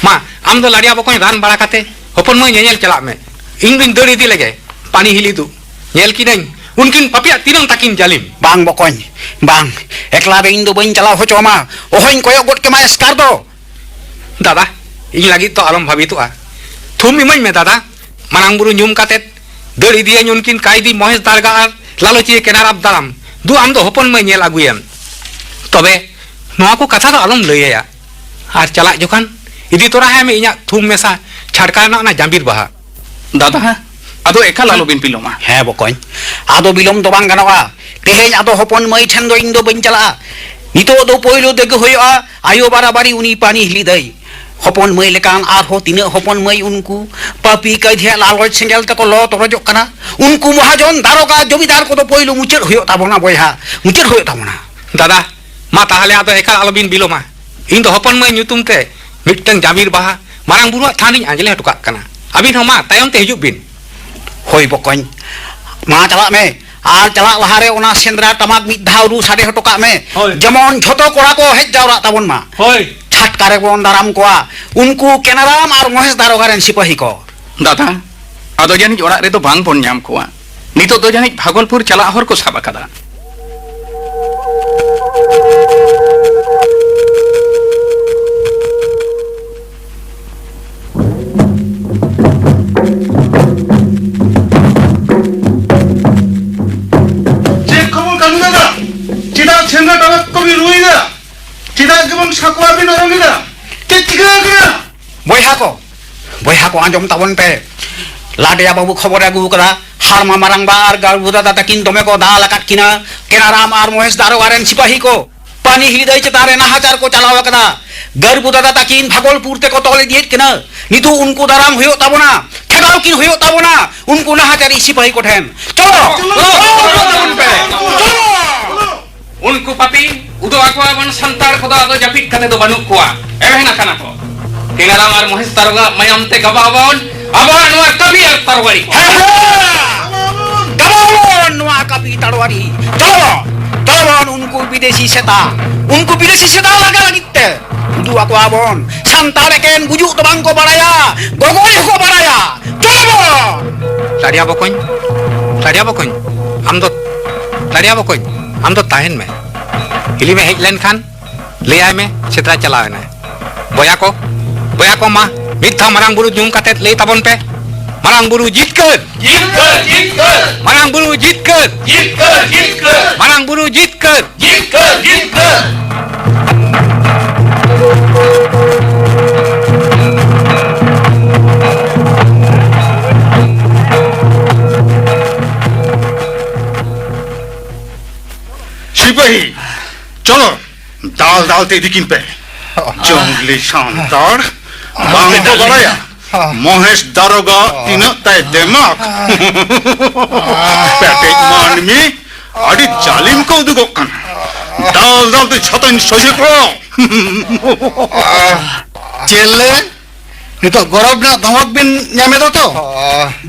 ᱢᱟ, ᱟᱢ ᱫᱚ ᱞᱟᱲᱤᱭᱟ ᱵᱚᱠᱚᱧ ᱨᱟᱱ ᱵᱟᱲᱟ ᱠᱟᱛᱮ ᱦᱚᱯᱚᱱ ᱢᱟᱹᱭ ᱧᱮᱧᱮᱞ ᱪᱟᱞᱟᱜ ᱢᱮ᱾ ᱤᱧ ᱫᱩᱧ ᱫᱟᱹᱲ ᱤᱫᱤ ᱞᱮᱜᱮ ᱯᱟᱱᱤ ᱦᱤᱞᱤ ᱫᱩ᱾ ᱧᱮᱞ ᱠᱤᱱᱟᱹᱧ ᱩᱱᱠᱤᱱ ᱯᱟᱯᱤᱭᱟᱜ ᱛᱤᱱᱟᱹᱝ ᱛᱟᱹᱠᱤᱱ ᱡᱟᱹᱞᱤᱢ᱾ ᱵᱟᱝ ᱵᱚᱠᱚᱧ, ᱵᱟᱝ᱾ ᱮᱠᱞᱟ ᱫᱚ ᱤᱧ ᱫᱚ ᱵᱟᱹᱧ ᱪᱟᱞᱟᱣ ᱦᱚᱪᱚ ᱟᱢᱟ᱾ ᱚᱦᱚᱧ ᱠᱚᱭᱚᱜ ᱜᱚᱫ ᱠᱮᱢᱟ ᱮᱥᱠᱟᱨ ᱫᱚ᱾ ᱫᱟᱫᱟ, ᱤᱧ ᱞᱟᱹᱜᱤᱫ ᱫᱚ ᱟᱞᱚᱢ ᱵᱷᱟᱵᱤᱛᱚᱜᱼᱟ᱾ ᱛᱷᱩᱢ ᱤᱢᱟᱹᱧ ᱢᱮ ᱫᱟᱫᱟ᱾ ᱢᱟᱨᱟᱝ ᱵᱩᱨᱩ ᱧᱩᱢ ᱠᱟᱛᱮ ᱫᱟᱹᱲ ᱤᱫᱤᱭᱟᱹᱧ ᱩᱱᱠᱤᱱ ᱠᱟᱭᱫᱤ ᱢᱚᱦᱮᱥ ᱫᱟᱨᱜᱟ ᱟᱨ ᱞᱟᱞᱚᱪᱤᱭᱟᱹ ᱠᱮᱱᱟᱨᱟᱵ ᱫᱟᱨᱟᱢ᱾ ᱫᱩ ᱟᱢ ᱫᱚ ᱦᱚᱯᱚᱱ ᱢᱟᱹᱭ ᱧᱮᱞ ᱟᱹᱜᱩᱭᱮᱢ᱾ ᱛᱚᱵᱮ ᱱᱚᱣᱟ ᱠᱚ ᱠᱟᱛᱷᱟ ᱫᱚ ᱟᱞᱚᱢ ᱞᱟᱹᱭ ᱟᱭᱟ᱾ ᱟᱨ ᱪᱟᱞᱟᱜ ᱡᱚᱠᱷᱟᱱ ᱤᱫᱤ ᱛᱚᱨᱟᱭ ᱢᱮ ᱤᱧᱟᱜ ᱛᱷᱩᱢ ᱢᱮᱥᱟ ᱪᱷᱟᱴᱠᱟ ᱨᱮᱱᱟᱜ ᱚᱱᱟ ᱡᱟᱸᱵᱤᱨ ᱵᱟᱦᱟ᱾ ᱫᱟᱫᱟ, ᱟᱫᱚ ᱮᱠᱟᱞ ᱟᱞᱚᱵᱤᱱ ᱵᱤᱞᱚᱢᱟ᱾ ᱦᱮᱸ ᱵᱚᱠᱚᱧ, ᱟᱫᱚ ᱵᱤᱞᱚᱢ ᱫᱚ ᱵᱟᱝ ᱜᱟᱱᱚᱜᱼᱟ᱾ ᱛᱮᱦᱮᱧ ᱟᱫᱚ ᱦᱚᱯᱚᱱ ᱢᱟᱹᱭ ᱴᱷᱮᱱ ᱫᱚ ᱤᱧ ᱫᱚ ᱵᱟᱹᱧ ᱪᱟᱞᱟᱜᱼᱟ᱾ ᱱᱤᱛᱚᱜ ᱫᱚ ᱯᱳᱭᱞᱳ ᱫᱮᱜᱮ ᱦᱩᱭᱩᱜᱼᱟ ᱟᱭᱳ ᱵᱟᱨᱟᱵᱟᱨᱤ ᱩᱱᱤ ᱯᱟᱱᱤ ᱦᱤᱞᱤ ᱫᱟᱹᱭ᱾ ᱦᱚᱯᱚᱱ ᱢᱟᱹᱭ ᱞᱮᱠᱟᱱ ᱟᱨᱦᱚᱸ ᱛᱤᱱᱟᱹᱜ ᱦᱚᱯᱚᱱ ᱢᱟᱹᱭ ᱩᱱᱠᱩ ᱯᱟᱯᱤ ᱠᱟᱹᱭᱫᱷᱤᱭᱟᱜ ᱞᱟᱞᱚᱪ ᱥᱮᱸᱜᱮᱞ ᱛᱮᱠᱚ ᱞᱚ ᱛᱚᱨᱚᱡᱚᱜ ᱠᱟᱱᱟ᱾ ᱩᱱᱠᱩ ᱢᱚᱦᱟᱡᱚᱱ, ᱫᱟᱨᱚᱜᱟ, ᱡᱚᱢᱤᱫᱟᱨ ᱠᱚᱫᱚ ᱯᱳᱭᱞᱳ ᱢᱩᱪᱟᱹᱫ ᱦᱩᱭᱩᱜ ᱛᱟᱵᱚᱱᱟ ᱵᱚᱭᱦᱟ, ᱢᱩᱪᱟᱹᱫ ᱦᱩᱭᱩᱜ ᱛᱟᱵᱚᱱᱟ᱾ ᱫᱟᱫᱟ, ᱢᱟ ᱛᱟᱦᱞᱮ ᱟᱫᱚ ᱮᱠᱟᱞ ᱟᱞᱚᱵᱤᱱ ᱵᱤᱞᱚᱢᱟ᱾ ᱤᱧ ᱫᱚ ᱦᱚᱯᱚᱱ ᱢᱟᱹᱭ ᱧᱩᱛᱩᱢ ᱛᱮ ᱢᱤᱫᱴᱟᱝ ᱡᱟᱢᱤᱨ ᱵᱟᱦᱟ ᱢᱟᱨᱟᱝ ᱵᱩᱨᱩᱣᱟᱜ ᱛᱷᱟᱱ ᱨᱤᱧ ᱟᱸᱡᱞᱮ ᱦᱚᱴᱚ ᱠᱟᱜ ᱠᱟᱱᱟ᱾ ᱟᱹᱵᱤᱱ ᱦᱚᱸ ᱢᱟ ᱛᱟᱭᱚᱢ ᱛᱮ ᱦᱤᱡᱩᱜ ᱵᱤᱱ᱾ ᱦᱳᱭ ᱵᱚᱠᱚᱧ, ᱢᱟ ᱪᱟᱞᱟᱜ ᱢᱮ᱾ ᱟᱨ ᱪᱟᱞᱟᱜ ᱞᱟᱦᱟᱨᱮ ᱚᱱᱟ ᱥᱮᱸᱫᱽᱨᱟ ᱴᱟᱢᱟᱠ ᱢᱤᱫ ᱫᱷᱟᱣ ᱨᱩ ᱥᱟᱰᱮ ᱦᱚᱴᱚ ᱠᱟᱜ ᱢᱮ᱾ ᱦᱳᱭ᱾ ᱡᱮᱢᱚᱱ ᱡᱷᱚᱛᱚ ᱠᱚᱲᱟ ᱠᱚ ᱦᱮᱡ ᱡᱟᱣᱨᱟᱜ ᱛᱟᱵᱚᱱ ᱢᱟ᱾ ᱦᱳᱭ᱾ ᱪᱷᱟᱴᱠᱟ ᱨᱮᱵᱚᱱ ᱫᱟᱨᱟᱢ ᱠᱚᱣᱟ ᱩᱱᱠᱩ ᱠᱮᱱᱟᱨᱟᱢ ᱟᱨ ᱢᱚᱦᱮᱥ ᱫᱟᱨᱚᱜᱟ ᱨᱮᱱ ᱥᱤᱯᱟᱹᱦᱤ ᱠᱚ᱾ ᱫᱟᱫᱟ, ᱟᱫᱚ ᱡᱟᱹᱱᱤᱡ ᱚᱲᱟᱜ ᱨᱮᱫᱚ ᱵᱟᱝ ᱵᱚᱱ ᱧᱟᱢ ᱠᱚᱣᱟ᱾ ᱱᱤᱛᱚᱜ ᱫᱚ ᱡᱟᱹᱱᱤᱡ ᱵᱷᱟᱜᱚᱞᱯᱩᱨ ᱪᱟᱞᱟᱜ ᱦᱚᱨ ᱠᱚ ᱥᱟᱵ ᱟᱠᱟᱫᱟ᱾ ᱠᱚᱵᱤᱱ ᱨᱩᱭᱫᱟ? ᱪᱮᱫᱟᱜ ᱜᱮᱵᱟᱝ ᱥᱟᱠᱣᱟ ᱵᱤᱱ ᱚᱨᱚᱝ ᱮᱫᱟ? ᱪᱮᱫ ᱪᱤᱠᱟᱹ ᱟᱠᱟᱱᱟ? ᱵᱚᱭᱦᱟ ᱠᱚ, ᱵᱚᱭᱦᱟ ᱠᱚ, ᱟᱸᱡᱚᱢ ᱛᱟᱵᱚᱱ ᱯᱮ᱾ ᱞᱟᱰᱮᱭᱟ ᱵᱟᱹᱵᱩ ᱠᱷᱚᱵᱚᱨᱮ ᱟᱹᱜᱩ ᱟᱠᱟᱫᱟ, ᱦᱟᱲᱢᱟ ᱢᱟᱨᱟᱝᱵᱟ ᱟᱨ ᱜᱟᱹᱲᱵᱩ ᱫᱟᱫᱟ ᱛᱟᱹᱠᱤᱱ ᱫᱚᱢᱮ ᱠᱚ ᱫᱟᱞ ᱟᱠᱟᱫ ᱠᱤᱱᱟ ᱠᱮᱱᱟᱨᱟᱢ ᱟᱨ ᱢᱚᱦᱮᱥ ᱫᱟᱨᱚᱜᱟ ᱨᱮᱱ ᱥᱤᱯᱟᱹᱦᱤ ᱠᱚ᱾ ᱯᱟᱱᱤ ᱦᱤᱞᱤᱫᱟᱹᱭ ᱪᱮᱛᱟᱱ ᱨᱮ ᱱᱟᱦᱟᱪᱟᱨ ᱠᱚ ᱪᱟᱞᱟᱣ ᱟᱠᱟᱫᱟ᱾ ᱜᱟᱹᱲᱵᱩ ᱫᱟᱫᱟ ᱛᱟᱹᱠᱤᱱ ᱵᱷᱟᱜᱚᱞᱯᱩᱨ ᱛᱮᱠᱚ ᱛᱚᱞ ᱤᱫᱤᱭᱮᱫ ᱠᱤᱱᱟ᱾ ᱱᱤᱛᱚᱜ ᱩᱱᱠᱩ ᱫᱟᱨᱟᱢ ᱦᱩᱭᱩᱜ ᱛᱟᱵᱚᱱᱟ, ᱠᱷᱮᱫᱟᱣ ᱠᱤᱱ ᱦᱩᱭᱩᱜ ᱛᱟᱵᱚᱱᱟ ᱩᱱᱠᱩ ᱱᱟᱦᱟᱪᱟᱨᱤ ᱥᱤᱯᱟᱹᱦᱤ ᱠᱚᱴᱷᱮᱱ᱾ ᱪᱚᱞᱚ, ᱪᱚᱞᱚ, ᱪᱚᱞᱚ ᱛᱟᱵᱚᱱ ᱯᱮ, ᱪᱚᱞᱚ᱾ ᱩᱱᱠᱩ ᱯᱟᱯᱤ ᱩᱫᱩᱜ ᱟᱠᱚᱣᱟ ᱵᱚᱱ, ᱥᱟᱱᱛᱟᱲ ᱠᱚᱫᱚ ᱟᱫᱚ ᱡᱟᱹᱯᱤᱫ ᱠᱟᱛᱮ ᱫᱚ ᱵᱟᱹᱱᱩᱜ ᱠᱚᱣᱟ, ᱮᱵᱷᱮᱱ ᱟᱠᱟᱱᱟ ᱠᱚ᱾ ᱠᱮᱱᱟᱨᱟᱢ ᱟᱨ ᱢᱚᱦᱮᱥ ᱫᱟᱨᱚᱜᱟ ᱢᱟᱭᱟᱢ ᱛᱮ ᱜᱟᱵᱟᱣ ᱟᱵᱚᱱ ᱟᱵᱚᱣᱟᱜ ᱱᱚᱣᱟ ᱠᱟᱹᱢᱤ ᱟᱨ ᱛᱟᱨᱣᱟᱲᱤ ᱠᱚ᱾ ᱦᱮᱸ, ᱜᱟᱵᱟᱣ ᱟᱵᱚᱱ ᱱᱚᱣᱟ ᱠᱟᱹᱢᱤ ᱛᱟᱨᱣᱟᱲᱤ᱾ ᱪᱚᱞᱚ, ᱪᱚᱞᱚ ᱵᱚᱱ ᱩᱱᱠᱩ ᱵᱤᱫᱮᱥᱤ ᱥᱮᱛᱟ, ᱩᱱᱠᱩ ᱵᱤᱫᱮᱥᱤ ᱥᱮᱛᱟ ᱞᱟᱜᱟ ᱞᱟᱹᱜᱤᱫ ᱛᱮ ᱩᱫᱩᱜ ᱟᱠᱚᱣᱟ ᱵᱚᱱ, ᱥᱟᱱᱛᱟᱲ ᱮᱠᱮᱱ ᱜᱩᱡᱩᱜ ᱫᱚ ᱵᱟᱝ ᱠᱚ ᱵᱟᱲᱟᱭᱟ, ᱜᱚᱜᱚᱡ ᱦᱚᱸᱠᱚ ᱵᱟᱲᱟᱭᱟ᱾ ᱪᱚᱞᱚ ᱵᱚᱱ! ᱫᱟᱲᱮᱭᱟ ᱵᱚᱠᱚᱧ, ᱫᱟᱲᱮᱭᱟ ᱵᱚᱠᱚᱧ, ᱟᱢ ᱫᱚ, ᱫᱟᱲᱮᱭᱟ ᱵᱚᱠᱚᱧ, ᱟᱢ ᱫᱚ ᱛᱟᱦᱮᱱ ᱢᱮ᱾ ᱦᱤᱞᱤᱢ ᱦᱮᱡ ᱞᱮᱱᱠᱷᱟᱱ ᱞᱟᱹᱭᱟᱭ ᱢᱮ, ᱥᱮᱸᱫᱽᱨᱟ ᱪᱟᱞᱟᱣ ᱮᱱᱟᱭ᱾ ᱵᱚᱭᱟ ᱠᱚ, ᱵᱚᱭᱟ ᱠᱚ, ᱢᱟ ᱢᱤᱫ ᱫᱷᱟᱣ ᱢᱟᱨᱟᱝ ᱵᱩᱨᱩ ᱧᱩᱢ ᱠᱟᱛᱮ ᱞᱟᱹᱭ ᱛᱟᱵᱚᱱ ᱯᱮ, ᱢᱟᱨᱟᱝ ᱵᱩᱨᱩ ᱡᱤᱛᱠᱟᱹᱨ! ᱡᱤᱛᱠᱟᱹᱨ, ᱡᱤᱛᱠᱟᱹᱨ! ᱢᱟᱨᱟᱝ ᱵᱩᱨᱩ ᱡᱤᱛᱠᱟᱹᱨ! ᱡᱤᱛᱠᱟᱹᱨ, ᱡᱤᱛᱠᱟᱹᱨ! ᱢᱟᱨᱟᱝ ᱵᱩᱨᱩ ᱡᱤᱛᱠᱟᱹᱨ! ᱡᱤᱛᱠᱟᱹᱨ, ᱡᱤᱛᱠᱟᱹᱨ! ᱥᱤᱯᱟᱹᱦᱤ, ᱪᱚᱞᱚ, ᱫᱟᱞ ᱫᱟᱞ ᱛᱮ ᱤᱫᱤ ᱠᱤᱱ ᱯᱮ᱾ ᱡᱚᱝᱜᱽᱞᱤ ᱥᱟᱱᱛᱟᱲ, ᱵᱟᱝ ᱠᱚ ᱵᱟᱲᱟᱭᱟ ᱢᱚᱦᱮᱥ ᱫᱟᱨᱚᱜᱟ ᱛᱤᱱᱟᱹᱜ ᱛᱟᱭ ᱫᱮᱢᱟᱜᱽ᱾ ᱯᱮᱴᱮᱡ ᱢᱟᱹᱱᱢᱤ ᱟᱹᱰᱤ ᱡᱟᱹᱞᱤᱢ ᱠᱚ ᱩᱫᱩᱜᱚᱜ ᱠᱟᱱᱟ᱾ ᱫᱟᱞ ᱫᱟᱞ ᱛᱮ ᱡᱷᱚᱛᱚᱧ ᱥᱚᱡᱷᱮ ᱠᱚᱣᱟ᱾ ᱪᱮᱞᱮ? ᱱᱤᱛᱚᱜ ᱜᱚᱨᱚᱵ ᱨᱮᱱᱟᱜ ᱫᱷᱚᱢᱚᱠ ᱵᱤᱱ ᱧᱟᱢ ᱮᱫᱟ ᱛᱚ?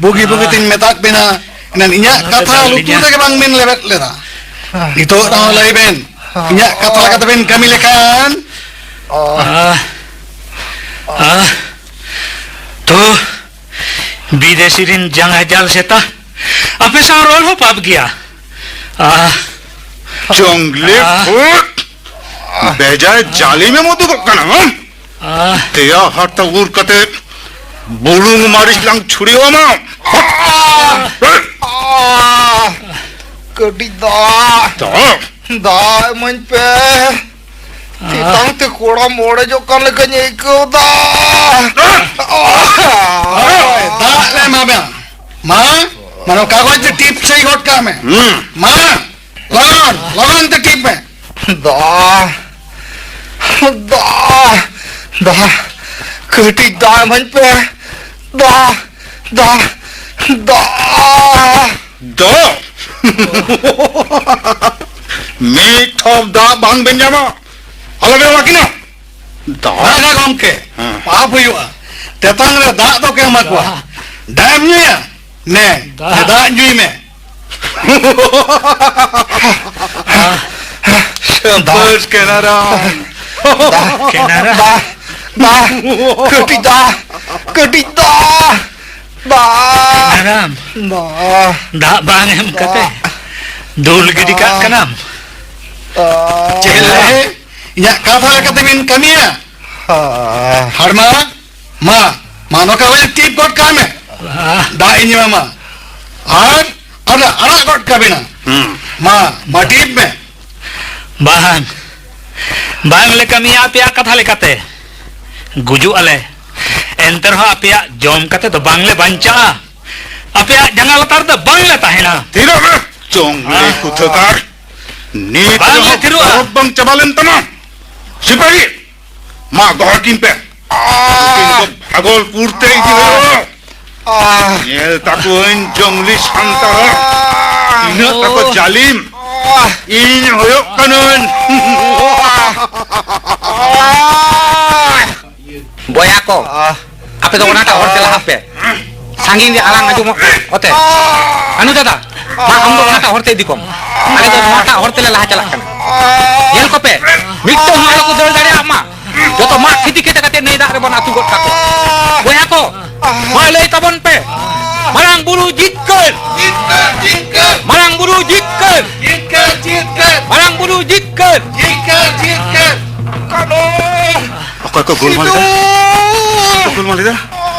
ᱵᱩᱜᱤ ᱵᱩᱜᱤ ᱛᱤᱧ ᱢᱮᱛᱟᱫ ᱵᱤᱱᱟ, ᱮᱱᱟᱱ ᱤᱧᱟᱜ ᱠᱟᱛᱷᱟ ᱞᱩᱛᱩᱨ ᱨᱮᱜᱮ ᱵᱟᱝ ᱵᱤᱱ ᱞᱮᱵᱮᱫ ᱞᱮᱫᱟ᱾ ᱱᱤᱛᱚᱜ ᱨᱮᱦᱚᱸ ᱞᱟᱹᱭ ᱵᱮᱱ, ᱤᱧᱟᱜ ᱠᱟᱛᱷᱟ ᱞᱮᱠᱟᱛᱮ ᱵᱮᱱ ᱠᱟᱹᱢᱤ ᱞᱮᱠᱷᱟᱱ᱾ ᱟᱦ, ᱟᱦ, ᱛᱚ, ᱵᱤᱫᱮᱥᱤ ᱨᱤᱱ ᱡᱟᱸᱜᱟ ᱡᱟᱞ ᱥᱮᱛᱟ, ᱟᱯᱮ ᱥᱟᱶ ᱨᱚᱲ ᱦᱚᱸ ᱯᱟᱯ ᱜᱮᱭᱟ᱾ ᱟᱦ, ᱡᱚᱝᱜᱽᱞᱤ ᱟᱦ᱾ ᱵᱷᱩᱛ! ᱵᱮᱡᱟᱭ ᱡᱟᱹᱞᱤᱢᱮᱢ ᱩᱫᱩᱜᱚᱜ ᱠᱟᱱᱟ, ᱦᱮᱸ? ᱟᱦ᱾ ᱫᱮᱭᱟ ᱦᱟᱨᱛᱟ ᱩᱨ ᱠᱟᱛᱮ ᱵᱩᱞᱩᱝ ᱢᱟᱹᱨᱤᱪ ᱞᱟᱝ ᱪᱷᱩᱲᱭᱟᱹᱣ ᱟᱢᱟ᱾ ᱟᱦ᱾ ᱠᱟᱹᱴᱤᱡ ᱫᱚ᱾ ᱫᱚ᱾ ᱫᱟᱜ ᱮᱢᱟᱹᱧ ᱯᱮ᱾ ᱛᱮᱛᱟᱝ ᱛᱮ ᱠᱚᱲᱟᱢ ᱚᱲᱮᱡᱚᱜ ᱠᱟᱱ ᱞᱮᱠᱟᱧ ᱟᱹᱭᱠᱟᱹᱣ ᱫᱟ᱾ ᱫᱟᱜ ᱞᱮ ᱮᱢᱟ ᱢᱮᱭᱟ᱾ ᱢᱟ, ᱢᱟᱱᱮ ᱠᱟᱜᱚᱡᱽ ᱛᱮ ᱴᱤᱯ ᱥᱟᱹᱦᱤ ᱜᱚᱫ ᱠᱟᱜ ᱢᱮ᱾ ᱦᱩᱸ᱾ ᱢᱟ, ᱞᱚᱜᱚᱱ, ᱞᱚᱜᱚᱱ ᱛᱮ ᱴᱤᱯ ᱢᱮ᱾ ᱫᱟ, ᱫᱟ, ᱫᱟ, ᱠᱟᱹᱴᱤᱡ ᱫᱟᱜ ᱮᱢᱟᱹᱧ ᱯᱮ᱾ ᱫᱟ, ᱫᱟ, ᱫᱟ᱾ ᱫᱚ᱾ ᱢᱤᱫ ᱴᱷᱚᱯ ᱫᱟᱜ ᱵᱟᱝ ᱵᱮᱱ ᱧᱟᱢᱟ᱾ ᱟᱞᱚ ᱵᱮᱱ ᱨᱚᱲ ᱠᱤᱱᱟ᱾ ᱫᱟᱜ᱾ ᱵᱟᱝᱟ ᱜᱚᱢᱠᱮ, ᱦᱮᱸ᱾ ᱯᱟᱯ ᱦᱩᱭᱩᱜᱼᱟ᱾ ᱛᱮᱛᱟᱝ ᱨᱮ ᱫᱟᱜ ᱫᱚ ᱠᱚ ᱮᱢᱟ ᱠᱚᱣᱟ᱾ ᱫᱟᱜ ᱮᱢ ᱧᱩᱭᱟ? ᱱᱮ, ᱫᱟᱜ᱾ ᱫᱟᱜ ᱧᱩᱭ ᱢᱮ᱾ ᱥᱟᱵᱟᱥ ᱠᱮᱱᱟᱨᱟᱢ᱾ ᱫᱟᱜ᱾ ᱠᱮᱱᱟᱨᱟᱢ᱾ ᱫᱟᱜ, ᱫᱟᱜ, ᱠᱟᱹᱴᱤᱡ ᱫᱟᱜ, ᱠᱟᱹᱴᱤᱡ ᱫᱟᱜ᱾ ᱫᱟᱜ᱾ ᱠᱮᱱᱟᱨᱟᱢ᱾ ᱫᱟᱜ᱾ ᱫᱟᱜ ᱵᱟᱝ ᱮᱢ ᱠᱟᱛᱮ ᱫᱟᱜ᱾ ᱫᱩᱞ ᱜᱤᱰᱤ ᱠᱟᱜ ᱫᱟᱜ᱾ ᱠᱟᱱᱟᱢ᱾ ᱫᱟᱜ᱾ ᱪᱮᱫ ᱞᱮ? ᱤᱧᱟᱹᱜ ᱠᱟᱛᱷᱟ ᱞᱮᱠᱟᱛᱮ ᱵᱤᱱ ᱠᱟᱹᱢᱤᱭᱟ? ᱦᱮᱸ᱾ ᱦᱟᱲᱢᱟ, ᱢᱟ, ᱢᱟ, ᱱᱚᱝᱠᱟ ᱦᱩᱭ ᱴᱤᱯ ᱜᱚᱫ ᱠᱟᱜ ᱢᱮ᱾ ᱦᱮᱸ᱾ ᱫᱟᱜ ᱤᱧ ᱮᱢᱟᱢᱟ᱾ ᱟᱨ, ᱟᱨ ᱟᱲᱟᱜ ᱜᱚᱫ ᱠᱟᱵᱤᱱᱟ᱾ ᱦᱩᱸ᱾ ᱢᱟ, ᱢᱟ, ᱴᱤᱯ ᱢᱮ᱾ ᱵᱟᱝ, ᱵᱟᱝ ᱞᱮ ᱠᱟᱹᱢᱤᱭᱟ ᱟᱯᱮᱭᱟᱜ ᱠᱟᱛᱷᱟ ᱞᱮᱠᱟᱛᱮ᱾ ᱜᱩᱡᱩᱜ ᱟᱞᱮ᱾ ᱮᱱᱛᱮ ᱨᱮᱦᱚᱸ ᱟᱯᱮᱭᱟᱜ ᱡᱚᱢ ᱠᱟᱛᱮ ᱫᱚ ᱵᱟᱝ ᱞᱮ ᱵᱟᱧᱪᱟᱜᱼᱟ᱾ ᱟᱯᱮᱭᱟᱜ ᱡᱟᱸᱜᱟ ᱞᱟᱛᱟᱨ ᱫᱚ ᱵᱟᱝ ᱞᱮ ᱛᱟᱦᱮᱱᱟ᱾ ᱛᱷᱤᱨᱚᱜ ᱢᱮ, ᱪᱚᱝᱞᱮ ᱦᱮᱸ᱾ ᱠᱩᱛᱷᱟᱹᱠᱟᱨ᱾ ᱱᱤᱛ ᱵᱟᱝ ᱨᱮᱦᱚᱸ ᱛᱷᱤᱨᱚᱜᱼᱟ᱾ ᱯᱚᱨᱚᱵᱽ ᱵᱟᱝ ᱪᱟᱵᱟ ᱞᱮᱱ ᱛᱟᱢᱟ᱾ ᱥᱤᱯᱟᱹᱦᱤ, ᱢᱟ ᱜᱚᱦᱚᱲ ᱠᱤᱱ ᱯᱮ᱾ ᱱᱩᱠᱤᱱ ᱫᱚ ᱵᱷᱟᱜᱚᱞᱯᱩᱨ ᱛᱮ ᱤᱫᱤ ᱦᱩᱭᱩᱜᱼᱟ᱾ ᱧᱮᱞ ᱛᱟᱠᱚᱣᱟᱹᱧ ᱡᱚᱝᱞᱤ ᱥᱟᱱᱛᱟᱲ᱾ ᱛᱤᱱᱟᱹᱜ ᱛᱟᱠᱚ ᱡᱟᱹᱞᱤᱢ᱾ ᱤᱧ ᱦᱩᱭᱩᱜ ᱠᱟᱹᱱᱟᱹᱧ᱾ ᱵᱚᱭᱦᱟ ᱠᱚ, ᱟᱯᱮ ᱫᱚ ᱚᱱᱟᱴᱟᱜ ᱦᱚᱨ ᱛᱮ ᱞᱟᱦᱟᱜ ᱯᱮ᱾ ᱥᱟᱺᱜᱤᱧ ᱨᱮ ᱟᱲᱟᱝ ᱟᱸᱡᱚᱢᱚᱜ ᱚᱛᱮ᱾ ᱟᱱᱩ ᱫᱟᱫᱟ, ᱢᱟ ᱟᱢ ᱫᱚ ᱚᱱᱟᱴᱟᱜ ᱦᱚᱨ ᱛᱮ ᱤᱫᱤ ᱠᱚᱢ᱾ ᱟᱞᱮ ᱫᱚ ᱱᱚᱣᱟᱴᱟᱜ ᱦᱚᱨ ᱛᱮᱞᱮ ᱞᱟᱦᱟ ᱪᱟᱞᱟᱜ ᱠᱟᱱᱟ᱾ ᱧᱮᱞ ᱠᱚᱯᱮ, ᱢᱤᱫᱴᱟᱝ ᱦᱚᱸ ᱟᱞᱚ ᱠᱚ ᱫᱟᱹᱲ ᱫᱟᱲᱮᱭᱟᱜ ᱢᱟ᱾ ᱡᱚᱛᱚ ᱢᱟᱜ ᱠᱷᱤᱛᱤ ᱠᱷᱤᱛᱤ ᱠᱟᱛᱮ ᱱᱟᱹᱭ ᱫᱟᱜ ᱨᱮᱵᱚᱱ ᱟᱹᱛᱩ ᱜᱚᱫ ᱠᱟᱠᱚᱣᱟ᱾ ᱵᱚᱭᱦᱟ ᱠᱚ, ᱢᱟ ᱞᱟᱹᱭ ᱛᱟᱵᱚᱱ ᱯᱮ, ᱢᱟᱨᱟᱝ ᱵᱩᱨᱩ ᱡᱤᱛᱠᱟᱹᱨ! ᱡᱤᱛᱠᱟᱹᱨ, ᱡᱤᱛᱠᱟᱹᱨ! ᱢᱟᱨᱟᱝ ᱵᱩᱨᱩ ᱡᱤᱛᱠᱟᱹᱨ! ᱡᱤᱛᱠᱟᱹᱨ, ᱡᱤᱛᱠᱟᱹᱨ! ᱢᱟᱨᱟᱝ ᱵᱩᱨᱩ ᱡᱤᱛᱠᱟᱹᱨ! ᱡᱤᱛᱠᱟᱹᱨ, ᱡᱤᱛᱠᱟᱹᱨ! ᱠᱟᱱᱩ! ᱚᱠᱚᱭ ᱠᱚ ᱜᱳᱞᱢᱟᱞ ᱮᱫᱟ? ᱥᱤᱫᱩ! ᱚᱠᱚᱭ ᱠᱚ ᱜᱳᱞᱢᱟᱞ ᱮᱫᱟ?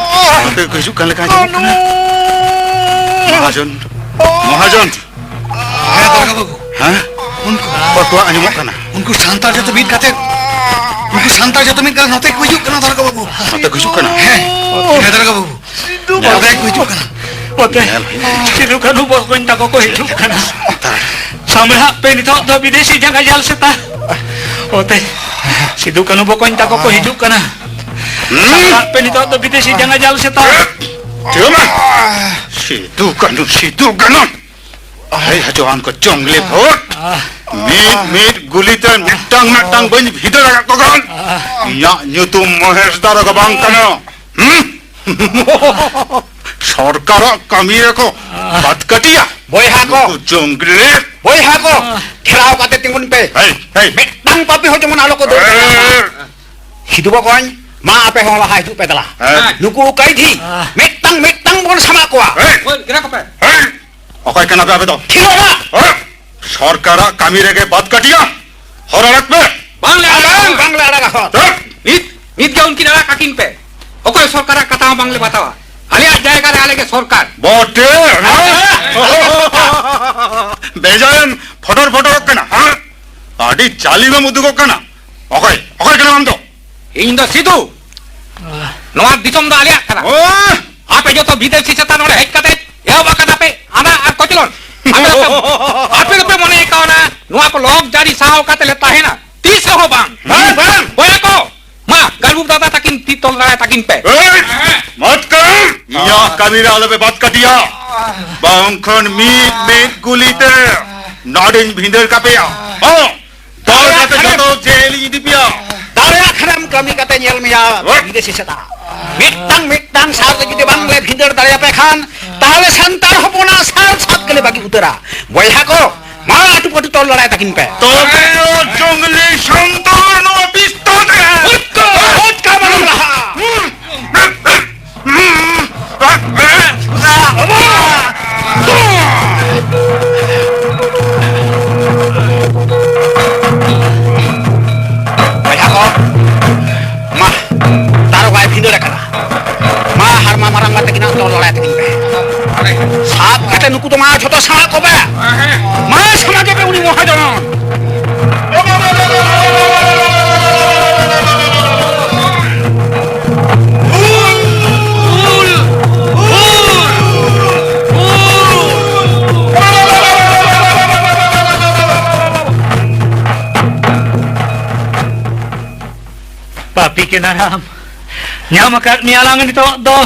ᱦᱟᱱᱛᱮ ᱠᱚ ᱦᱤᱡᱩᱜ ᱠᱟᱱ ᱞᱮᱠᱟ ᱟᱸᱡᱚᱢᱚᱜ ᱠᱟᱱᱟ᱾ ᱠᱟᱱᱩ! ᱢᱚᱦᱟᱡᱚᱱ! ᱢᱚᱦᱟᱡᱚᱱ! ᱦᱮᱸ, ᱫᱟᱨᱜᱟ ᱵᱟᱹᱵᱩ᱾ ᱦᱮᱸ? ᱩᱱᱠᱩ ᱠᱚᱣᱟᱜ ᱟᱸᱡᱚᱢᱚᱜ ᱠᱟᱱᱟ᱾ ᱩᱱᱠᱩ ᱥᱟᱱᱛᱟᱲ ᱡᱚᱛᱚ ᱢᱤᱫ ᱠᱟᱛᱮ, ᱩᱱᱠᱩ ᱥᱟᱱᱛᱟᱲ ᱡᱚᱛᱚ ᱢᱤᱫ ᱠᱟᱛᱮ ᱱᱚᱛᱮ ᱠᱚ ᱦᱤᱡᱩᱜ ᱠᱟᱱᱟ, ᱫᱟᱨᱜᱟ ᱵᱟᱹᱵᱩ᱾ ᱱᱚᱛᱮ ᱠᱚ ᱦᱤᱡᱩᱜ ᱠᱟᱱᱟ? ᱦᱮᱸ, ᱦᱮᱸ, ᱫᱟᱨᱜᱟ ᱵᱟᱹᱵᱩ᱾ ᱱᱚᱛᱮ ᱠᱚ ᱦᱤᱡᱩᱜ ᱠᱟᱱᱟ᱾ ᱚᱛᱮ, ᱧᱮᱞ ᱦᱩᱭᱩᱜ ᱠᱟᱱᱟ᱾ ᱥᱤᱫᱩ ᱠᱟᱹᱱᱦᱩ ᱵᱚᱠᱚᱧ ᱛᱟᱠᱚ ᱠᱚ ᱦᱤᱡᱩᱜ ᱠᱟᱱᱟ᱾ ᱥᱟᱢᱵᱲᱟᱜ ᱯᱮ ᱱᱤᱛᱚᱜ ᱫᱚ ᱵᱤᱫᱮᱥᱤ ᱡᱟᱸᱜᱟ ᱡᱟᱞ ᱥᱮᱛᱟ᱾ ᱚᱛᱮ, ᱥᱤᱫᱩ ᱠᱟᱹᱱᱦᱩ ᱵᱚᱠᱚᱧ ᱛᱟᱠᱚ ᱠᱚ ᱦᱤᱡᱩᱜ ᱠᱟᱱᱟ᱾ ᱦᱩᱸ? ᱥᱟᱢᱵᱲᱟᱜ ᱯᱮ ᱱᱤᱛᱚᱜ ᱫᱚ ᱵᱤᱫᱮᱥᱤ ᱡᱟᱸᱜᱟ ᱡᱟᱞ ᱥᱮᱛᱟ᱾ ᱪᱮᱫ ᱦᱚᱸ ᱵᱟᱝ᱾ ᱥᱤᱫᱩ ᱠᱟᱹᱱᱦᱩ, ᱥᱤᱫᱩ ᱠᱟᱹᱱᱦᱩ᱾ ᱦᱮᱭ, ᱦᱟᱡᱩᱣᱟᱱ ᱠᱚ ᱡᱚᱝᱜᱞᱤ ᱵᱷᱩᱛ᱾ ᱢᱤᱫ ᱢᱤᱫ ᱜᱩᱞᱤ ᱛᱮ ᱢᱤᱫᱴᱟᱝ ᱢᱤᱫᱴᱟᱝ ᱵᱟᱹᱧ ᱵᱷᱤᱸᱫᱟᱹᱲ ᱟᱠᱟᱫ ᱠᱚ ᱠᱷᱟᱱ, ᱤᱧᱟᱹᱜ ᱧᱩᱛᱩᱢ ᱢᱚᱦᱮᱥ ᱫᱟᱨᱚᱜᱟ ᱵᱟᱝ ᱠᱟᱱᱟ᱾ ᱦᱩᱸ? ᱥᱚᱨᱠᱟᱨᱟᱜ ᱠᱟᱹᱢᱤ ᱨᱮᱠᱚ ᱵᱟᱫ ᱠᱟᱹᱴᱤᱭᱟ᱾ ᱵᱚᱭᱦᱟ ᱠᱚ, ᱱᱩᱠᱩ ᱡᱚᱝᱜᱞᱤ᱾ ᱵᱚᱭᱦᱟ ᱠᱚ, ᱴᱷᱮᱞᱟᱣ ᱠᱟᱛᱮ ᱛᱤᱸᱜᱩᱱ ᱯᱮ᱾ ᱦᱮᱭ, ᱦᱮᱭ᱾ ᱢᱤᱫᱴᱟᱝ ᱯᱟᱯᱤ ᱦᱚᱸ ᱡᱮᱢᱚᱱ ᱟᱞᱚ ᱠᱚ ᱫᱟᱹᱲ ᱫᱟᱲᱮᱭᱟᱜ ᱢᱟ᱾ ᱦᱮᱭ᱾ ᱥᱤᱫᱩ ᱵᱚᱠᱚᱧ, ᱢᱟ ᱟᱯᱮ ᱦᱚᱸ ᱞᱟᱦᱟ ᱦᱤᱡᱩᱜ ᱯᱮ ᱫᱮᱞᱟ᱾ ᱦᱮᱸ᱾ ᱱᱩᱠᱩ ᱠᱟᱹᱭᱫᱷᱤ ᱢᱤᱫᱴᱟᱝ ᱢᱤᱫᱴᱟᱝ ᱵᱚᱱ ᱥᱟᱢᱟᱜ ᱠᱚᱣᱟ᱾ ᱦᱮᱸ᱾ ᱦᱳᱭ, ᱜᱤᱨᱟ ᱠᱚᱯᱮ᱾ ᱦᱮᱸ᱾ ᱚᱠᱚᱭ ᱠᱟᱱᱟ ᱯᱮ ᱟᱯᱮ ᱫᱚ? ᱠᱷᱮᱞᱳᱰᱟ᱾ ᱦᱮᱸ᱾ ᱥᱚᱨᱠᱟᱨᱟᱜ ᱠᱟᱹᱢᱤ ᱨᱮᱜᱮ ᱵᱟᱫ ᱠᱟᱹᱴᱤᱭᱟ᱾ ᱦᱚᱨ ᱟᱲᱟᱜ ᱯᱮ᱾ ᱵᱟᱝᱞᱮ ᱟᱲᱟᱜᱟ᱾ ᱵᱟᱝ, ᱵᱟᱝᱞᱮ ᱟᱲᱟᱜᱟ ᱦᱚᱨ᱾ ᱦᱮᱸ᱾ ᱱᱤᱛ, ᱱᱤᱛ ᱜᱮ ᱩᱱᱠᱤᱱ ᱟᱲᱟᱜ ᱠᱟᱹᱠᱤᱱ ᱯᱮ᱾ ᱚᱠᱚᱭ ᱥᱚᱨᱠᱟᱨᱟᱜ ᱠᱟᱛᱷᱟ ᱦᱚᱸ ᱵᱟᱝᱞᱮ ᱵᱟᱛᱟᱣᱟ᱾ ᱟᱞᱮᱭᱟᱜ ᱡᱟᱭᱜᱟ ᱨᱮ ᱟᱞᱮ ᱜᱮ ᱥᱚᱨᱠᱟᱨ᱾ ᱵᱚᱴᱮ, ᱦᱮᱸ? ᱵᱮᱡᱟᱭᱮᱢ ᱯᱷᱚᱴᱚᱨ ᱯᱷᱚᱴᱚᱨᱚᱜ ᱠᱟᱱᱟ, ᱦᱮᱸ? ᱟᱹᱰᱤ ᱡᱟᱹᱞᱤᱢᱮᱢ ᱩᱫᱩᱜᱚᱜ ᱠᱟᱱᱟ᱾ ᱚᱠᱚᱭ, ᱚᱠᱚᱭ ᱠᱟᱱᱟᱢ ᱟᱢ ᱫᱚ? ᱤᱧ ᱫᱚ ᱥᱤᱫᱩ᱾ ᱱᱚᱣᱟ ᱫᱤᱥᱚᱢ ᱫᱚ ᱟᱞᱮᱭᱟᱜ ᱠᱟᱱᱟ᱾ ᱚ! ᱟᱯᱮ ᱡᱚᱛᱚ ᱵᱤᱫᱮᱥᱤ ᱪᱮᱛᱟᱱ ᱱᱚᱰᱮ ᱦᱮᱡ ᱠᱟᱛᱮ ᱮᱦᱚᱵ ᱟᱠᱟᱫᱟ ᱯᱮ ᱟᱸᱫᱷᱟ ᱟᱨ ᱠᱚᱪᱞᱚᱱ᱾ ᱟᱯᱮ ᱫᱚᱯᱮ, ᱟᱯᱮ ᱫᱚᱯᱮ ᱢᱚᱱᱮ ᱠᱟᱣᱱᱟ ᱱᱚᱣᱟ ᱠᱚ ᱞᱚᱠ ᱡᱟᱹᱨᱤ ᱥᱟᱦᱟᱣ ᱠᱟᱛᱮ ᱞᱮ ᱛᱟᱦᱮᱱᱟ? ᱛᱤᱥ ᱨᱮᱦᱚᱸ ᱵᱟᱝ᱾ ᱵᱟᱝ, ᱵᱟᱝ᱾ ᱵᱚᱭᱦᱟ ᱠᱚ, ᱢᱟ, ᱜᱟᱹᱨᱩᱵ ᱫᱟᱫᱟ ᱛᱟᱹᱠᱤᱱ ᱛᱤ ᱛᱚᱞ ᱫᱟᱲᱟᱭ ᱛᱟᱹᱠᱤᱱ ᱯᱮ᱾ ᱮᱭ, ᱢᱟᱛᱠᱚᱢ, ᱤᱧᱟᱹᱜ ᱠᱟᱹᱢᱤ ᱨᱮ ᱟᱞᱚᱯᱮ ᱵᱟᱫ ᱠᱟᱹᱴᱤᱭᱟ᱾ ᱵᱟᱝᱠᱷᱟᱱ ᱢᱤᱫ ᱢᱤᱫ ᱜᱩᱞᱤ ᱛᱮ ᱱᱚᱰᱮᱧ ᱵᱷᱤᱸᱫᱟᱹᱲ ᱠᱟᱯᱮᱭᱟ᱾ ᱦᱚᱸ, ᱫᱚᱞ ᱠᱟᱛᱮ ᱡᱚᱛᱚ ᱡᱮᱞ ᱤᱧ ᱤᱫᱤ ᱯᱮᱭᱟ᱾ ᱫᱟᱲᱮᱭᱟᱜ ᱠᱷᱟᱱᱮᱢ ᱠᱟᱹᱢᱤ ᱠᱟᱛᱮ ᱧᱮᱞ ᱢᱮᱭᱟ, ᱦᱳᱭ᱾ ᱵᱤᱫᱮᱥᱤ ᱥᱮᱛᱟ᱾ ᱢᱤᱫᱴᱟᱝ ᱢᱤᱫᱴᱟᱝ ᱥᱟᱨ ᱛᱮ ᱡᱩᱫᱤ ᱵᱟᱝᱞᱮ ᱵᱷᱤᱸᱫᱟᱹᱲ ᱫᱟᱲᱮᱭᱟᱯᱮ ᱠᱷᱟᱱ, ᱛᱟᱦᱞᱮ ᱥᱟᱱᱛᱟᱲ ᱦᱚᱯᱚᱱᱟᱜ ᱥᱟᱨ ᱥᱟᱛ ᱜᱮᱞᱮ ᱵᱟᱹᱜᱤ ᱩᱛᱟᱹᱨᱟ᱾ ᱵᱚᱭᱦᱟ ᱠᱚ, ᱢᱟ ᱟᱹᱴᱩ ᱯᱟᱹᱴᱩ ᱛᱚᱞ ᱞᱟᱲᱟᱭ ᱛᱟᱹᱠᱤᱱ ᱯᱮ᱾ ᱛᱚᱵᱮ ᱡᱚᱝᱜᱞᱤ ᱥᱟᱱᱛᱟᱲ ᱱᱚᱣᱟ ᱵᱤᱥᱛᱟᱨ ᱨᱮ᱾ ᱦᱩᱴᱠᱟ, ᱦᱩᱴᱠᱟ ᱵᱟᱝ ᱞᱟᱦᱟ᱾ ᱵᱚᱭᱦᱟ ᱠᱚ, ᱢᱟ, ᱛᱟᱨᱚᱠᱟᱭ ᱵᱷᱤᱸᱫᱟᱹᱲ ᱟᱠᱟᱱᱟ᱾ ᱢᱟ, ᱦᱟᱨᱢᱟ ᱢᱟᱨᱟᱝ ᱵᱟ ᱛᱟᱹᱠᱤᱱᱟᱜ ᱛᱚᱞ ᱞᱟᱲᱟᱭ ᱛᱟᱹᱠᱤᱱ ᱯᱮ᱾ ᱥᱟᱵ ᱠᱟᱛᱮ ᱱᱩᱠᱩ ᱫᱚ ᱢᱟ ᱡᱷᱚᱛᱚ ᱥᱟᱵ ᱠᱚᱯᱮ᱾ ᱢᱟ, ᱥᱟᱢᱟᱡᱮ ᱯᱮ ᱩᱱᱤ ᱢᱚᱦᱟᱡᱚᱱ᱾ ᱯᱟᱯᱤ ᱠᱮᱱᱟᱨᱟᱢ, ᱧᱟᱢ ᱟᱠᱟᱫ ᱢᱮᱭᱟ ᱞᱟᱝ ᱱᱤᱛᱚᱜ ᱫᱚ᱾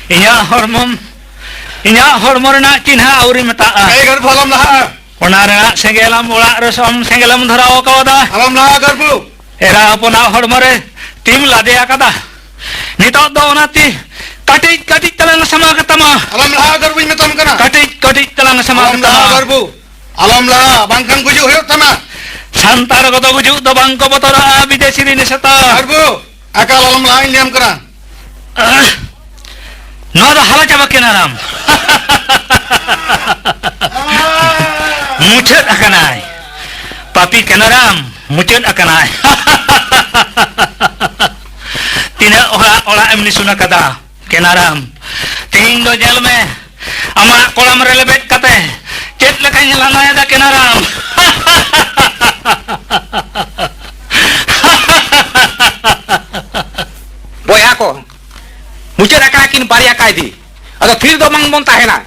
ᱤᱧᱟᱹᱜ ᱦᱚᱲᱢᱚᱢ, ᱤᱧᱟᱹᱜ ᱦᱚᱲᱢᱚ ᱨᱮᱱᱟᱜ ᱪᱤᱱᱦᱟᱹ ᱟᱹᱣᱨᱤ ᱢᱮᱛᱟᱜᱼᱟ᱾ ᱮᱭ ᱜᱚᱨᱵᱷᱚ, ᱟᱞᱚᱢ ᱞᱟᱦᱟᱜᱼᱟ᱾ ᱚᱱᱟ ᱨᱮᱱᱟᱜ ᱥᱮᱸᱜᱮᱞ ᱟᱢ ᱚᱲᱟᱜ ᱨᱮ ᱥᱚᱢ ᱥᱮᱸᱜᱮᱞ ᱮᱢ ᱫᱷᱚᱨᱟᱣ ᱠᱟᱣᱫᱟ᱾ ᱟᱞᱚᱢ ᱞᱟᱦᱟᱜᱼᱟ ᱜᱚᱨᱵᱷᱚ᱾ ᱮᱨᱟ ᱦᱚᱯᱚᱱᱟᱜ ᱦᱚᱲᱢᱚ ᱨᱮ ᱛᱤᱢ ᱞᱟᱫᱮ ᱟᱠᱟᱫᱟ᱾ ᱱᱤᱛᱚᱜ ᱫᱚ ᱚᱱᱟ ᱛᱤ ᱠᱟᱹᱴᱤᱡ ᱠᱟᱹᱴᱤᱡ ᱛᱟᱞᱟᱝ ᱥᱟᱢᱟ ᱠᱟᱛᱟᱢᱟ᱾ ᱟᱞᱚᱢ ᱞᱟᱦᱟᱜᱼᱟ ᱜᱚᱨᱵᱷᱚᱧ ᱢᱮᱛᱟᱢ ᱠᱟᱱᱟ᱾ ᱠᱟᱹᱴᱤᱡ ᱠᱟᱹᱴᱤᱡ ᱛᱟᱞᱟᱝ ᱥᱟᱢᱟ ᱟᱞᱚᱢ ᱠᱟᱛᱟᱢᱟ᱾ ᱞᱟᱦᱟᱜᱼᱟ ᱜᱚᱨᱵᱷᱚ᱾ ᱟᱞᱚᱢ ᱞᱟᱦᱟᱜᱼᱟ, ᱵᱟᱝᱠᱷᱟᱱ ᱜᱩᱡᱩᱜ ᱦᱩᱭᱩᱜ ᱛᱟᱢᱟ᱾ ᱥᱟᱱᱛᱟᱲ ᱠᱚᱫᱚ ᱜᱩᱡᱩᱜ ᱫᱚ ᱵᱟᱝ ᱠᱚ ᱵᱚᱛᱚᱨᱚᱜᱼᱟ, ᱵᱤᱫᱮᱥᱤ ᱨᱤᱱ ᱥᱮᱛᱟ᱾ ᱜᱚᱨᱵᱷᱚ, ᱮᱠᱟᱞ ᱟᱞᱚᱢ ᱞᱟᱦᱟᱜᱼᱟ, ᱤᱧ ᱞᱟᱹᱭᱟᱢ ᱠᱟᱱᱟ᱾ ᱟᱦ! ᱱᱚᱣᱟ ᱫᱚ ᱦᱟᱞᱟ ᱪᱟᱵᱟ ᱠᱮᱱᱟᱨᱟᱢ᱾ ᱢᱩᱪᱟᱹᱫ ᱟᱠᱟᱱᱟᱭ᱾ ᱯᱟᱯᱤ ᱠᱮᱱᱟᱨᱟᱢ, ᱢᱩᱪᱟᱹᱫ ᱟᱠᱟᱱᱟᱭ᱾ ᱛᱤᱱᱟᱹᱜ ᱦᱚᱲᱟᱜ ᱚᱲᱟᱜ ᱮᱢ ᱱᱤᱥᱩᱱ ᱟᱠᱟᱫᱟ? ᱠᱮᱱᱟᱨᱟᱢ, ᱛᱮᱦᱮᱧ ᱫᱚ ᱧᱮᱞ ᱢᱮ, ᱟᱢᱟᱜ ᱠᱚᱲᱟᱢ ᱨᱮ ᱞᱮᱵᱮᱫ ᱠᱟᱛᱮ ᱪᱮᱫ ᱞᱮᱠᱟᱧ ᱞᱟᱸᱫᱟᱭᱮᱫᱟ ᱠᱮᱱᱟᱨᱟᱢ᱾ ᱵᱚᱭᱦᱟ ᱠᱚ, ᱢᱩᱪᱟᱹᱫ ᱟᱠᱟᱱᱟ ᱠᱤᱱ ᱵᱟᱨᱭᱟ ᱠᱟᱭᱫᱤ᱾ ᱟᱫᱚ ᱛᱷᱤᱨ ᱫᱚ ᱵᱟᱝ ᱵᱚᱱ ᱛᱟᱦᱮᱱᱟ,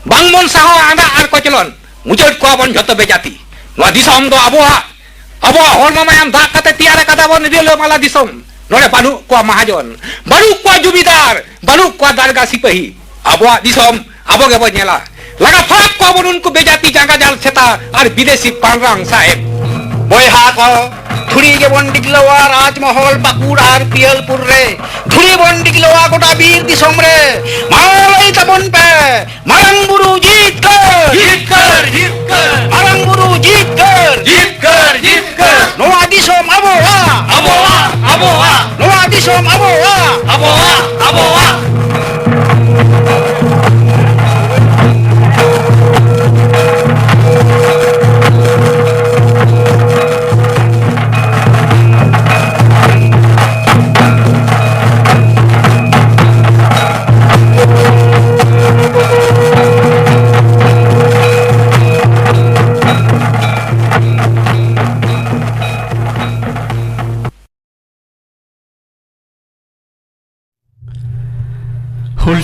ᱵᱟᱝ ᱵᱚᱱ ᱥᱟᱦᱟᱣᱟ ᱟᱸᱫᱟᱜ ᱟᱨ ᱠᱚᱪᱞᱚᱱ᱾ ᱢᱩᱪᱟᱹᱫ ᱠᱚᱣᱟ ᱵᱚᱱ ᱡᱷᱚᱛᱚ ᱵᱮᱡᱟᱛᱤ᱾ ᱱᱚᱣᱟ ᱫᱤᱥᱚᱢ ᱫᱚ ᱟᱵᱚᱣᱟᱜ᱾ ᱟᱵᱚᱣᱟᱜ ᱦᱚᱲᱢᱚ ᱢᱟᱭᱟᱢ ᱫᱟᱜ ᱠᱟᱛᱮ ᱛᱮᱭᱟᱨ ᱟᱠᱟᱫᱟ ᱵᱚᱱ ᱨᱤᱞᱟᱹᱢᱟᱞᱟ ᱫᱤᱥᱚᱢ᱾ ᱱᱚᱰᱮ ᱵᱟᱹᱱᱩᱜ ᱠᱚᱣᱟ ᱢᱟᱦᱟᱡᱚᱱ, ᱵᱟᱹᱱᱩᱜ ᱠᱚᱣᱟ ᱡᱩᱢᱤᱫᱟᱨ, ᱵᱟᱹᱱᱩᱜ ᱠᱚᱣᱟ ᱫᱟᱨᱜᱟ ᱥᱤᱯᱟᱹᱦᱤ᱾ ᱟᱵᱚᱣᱟᱜ ᱫᱤᱥᱚᱢ ᱟᱵᱚ ᱜᱮᱵᱚᱱ ᱧᱮᱞᱟ᱾ ᱞᱟᱜᱟ ᱯᱷᱟᱸᱠ ᱠᱚᱣᱟ ᱵᱚᱱ ᱩᱱᱠᱩ ᱵᱮᱡᱟᱛᱤ ᱡᱟᱸᱜᱟ ᱡᱟᱞ ᱥᱮᱛᱟ ᱟᱨ ᱵᱤᱫᱮᱥᱤ ᱯᱟᱱᱨᱟᱝ ᱥᱟᱦᱮᱵ᱾ ᱵᱚᱭᱦᱟ ᱠᱚ, ᱫᱷᱩᱲᱤ ᱜᱮᱵᱚᱱ ᱰᱤᱜᱽᱞᱟᱹᱣᱟ ᱨᱟᱡᱽᱢᱚᱦᱚᱞ ᱯᱟᱹᱠᱩᱲ ᱟᱨ ᱯᱤᱭᱟᱹᱞᱯᱩᱨ ᱨᱮ᱾ ᱫᱷᱩᱲᱤ ᱵᱚᱱ ᱰᱤᱜᱽᱞᱟᱹᱣᱟ ᱜᱚᱴᱟ ᱵᱤᱨ ᱫᱤᱥᱚᱢ ᱨᱮ᱾ ᱢᱟ ᱞᱟᱹᱭ ᱛᱟᱵᱚᱱ ᱯᱮ, ᱢᱟᱨᱟᱝ ᱵᱩᱨᱩ ᱡᱤᱛᱠᱟᱹᱨ! ᱡᱤᱛᱠᱟᱹᱨ! ᱡᱤᱛᱠᱟᱹᱨ! ᱢᱟᱨᱟᱝ ᱵᱩᱨᱩ ᱡᱤᱛᱠᱟᱹᱨ! ᱡᱤᱛᱠᱟᱹᱨ! ᱡᱤᱛᱠᱟᱹᱨ! ᱱᱚᱣᱟ ᱫᱤᱥᱚᱢ ᱟᱵᱚᱣᱟᱜ! ᱟᱵᱚᱣᱟᱜ! ᱟᱵᱚᱣᱟᱜ! ᱱᱚᱣᱟ ᱫᱤᱥᱚᱢ ᱟᱵᱚᱣᱟᱜ! ᱟᱵᱚᱣᱟᱜ! ᱟᱵᱚᱣᱟᱜ!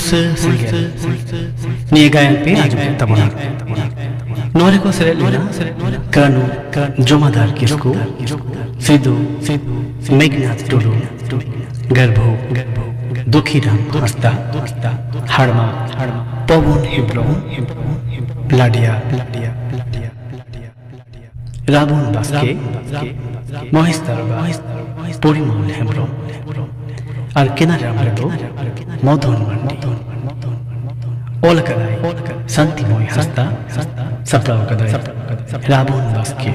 ᱥᱮᱸᱜᱮᱞ᱾ ᱱᱤᱭᱟᱹ ᱜᱟᱭᱟᱱ ᱯᱮ ᱟᱸᱡᱚᱢ ᱠᱮᱫ ᱛᱟᱵᱚᱱᱟ᱾ ᱱᱚᱣᱟ ᱨᱮᱠᱚ ᱥᱮᱞᱮᱫ ᱞᱮᱱᱟ ᱠᱟᱹᱱᱩ ᱡᱚᱢᱟᱫᱟᱨ ᱠᱤᱥᱠᱩ, ᱥᱤᱫᱩ ᱢᱮᱜᱷᱱᱟᱛᱷ ᱴᱩᱰᱩ, ᱜᱟᱨᱵᱷᱩ ᱫᱩᱠᱷᱤᱨᱟᱢ ᱦᱟᱸᱥᱫᱟ, ᱦᱟᱲᱢᱟ ᱯᱚᱵᱚᱱ ᱦᱮᱢᱵᱨᱚᱢ, ᱞᱟᱰᱤᱭᱟ ᱨᱟᱵᱚᱱ ᱵᱟᱥᱠᱮ, ᱢᱚᱦᱮᱥ ᱛᱟᱨᱵᱟ ᱯᱚᱨᱤᱢᱚᱞ ᱦᱮᱢᱵᱨᱚᱢ ᱟᱨ ᱠᱮᱱᱟᱨᱟᱢ ᱨᱮᱫᱚ ᱢᱚᱫᱚᱱ ᱢᱟᱱᱰᱤ᱾ ᱚᱞ ᱟᱠᱟᱫᱟᱭ ᱥᱟᱱᱛᱤᱢᱚᱭ ᱦᱟᱸᱥᱫᱟ, ᱥᱟᱯᱲᱟᱣ ᱟᱠᱟᱫᱟᱭ ᱨᱟᱵᱚᱱ ᱵᱟᱥᱠᱮ᱾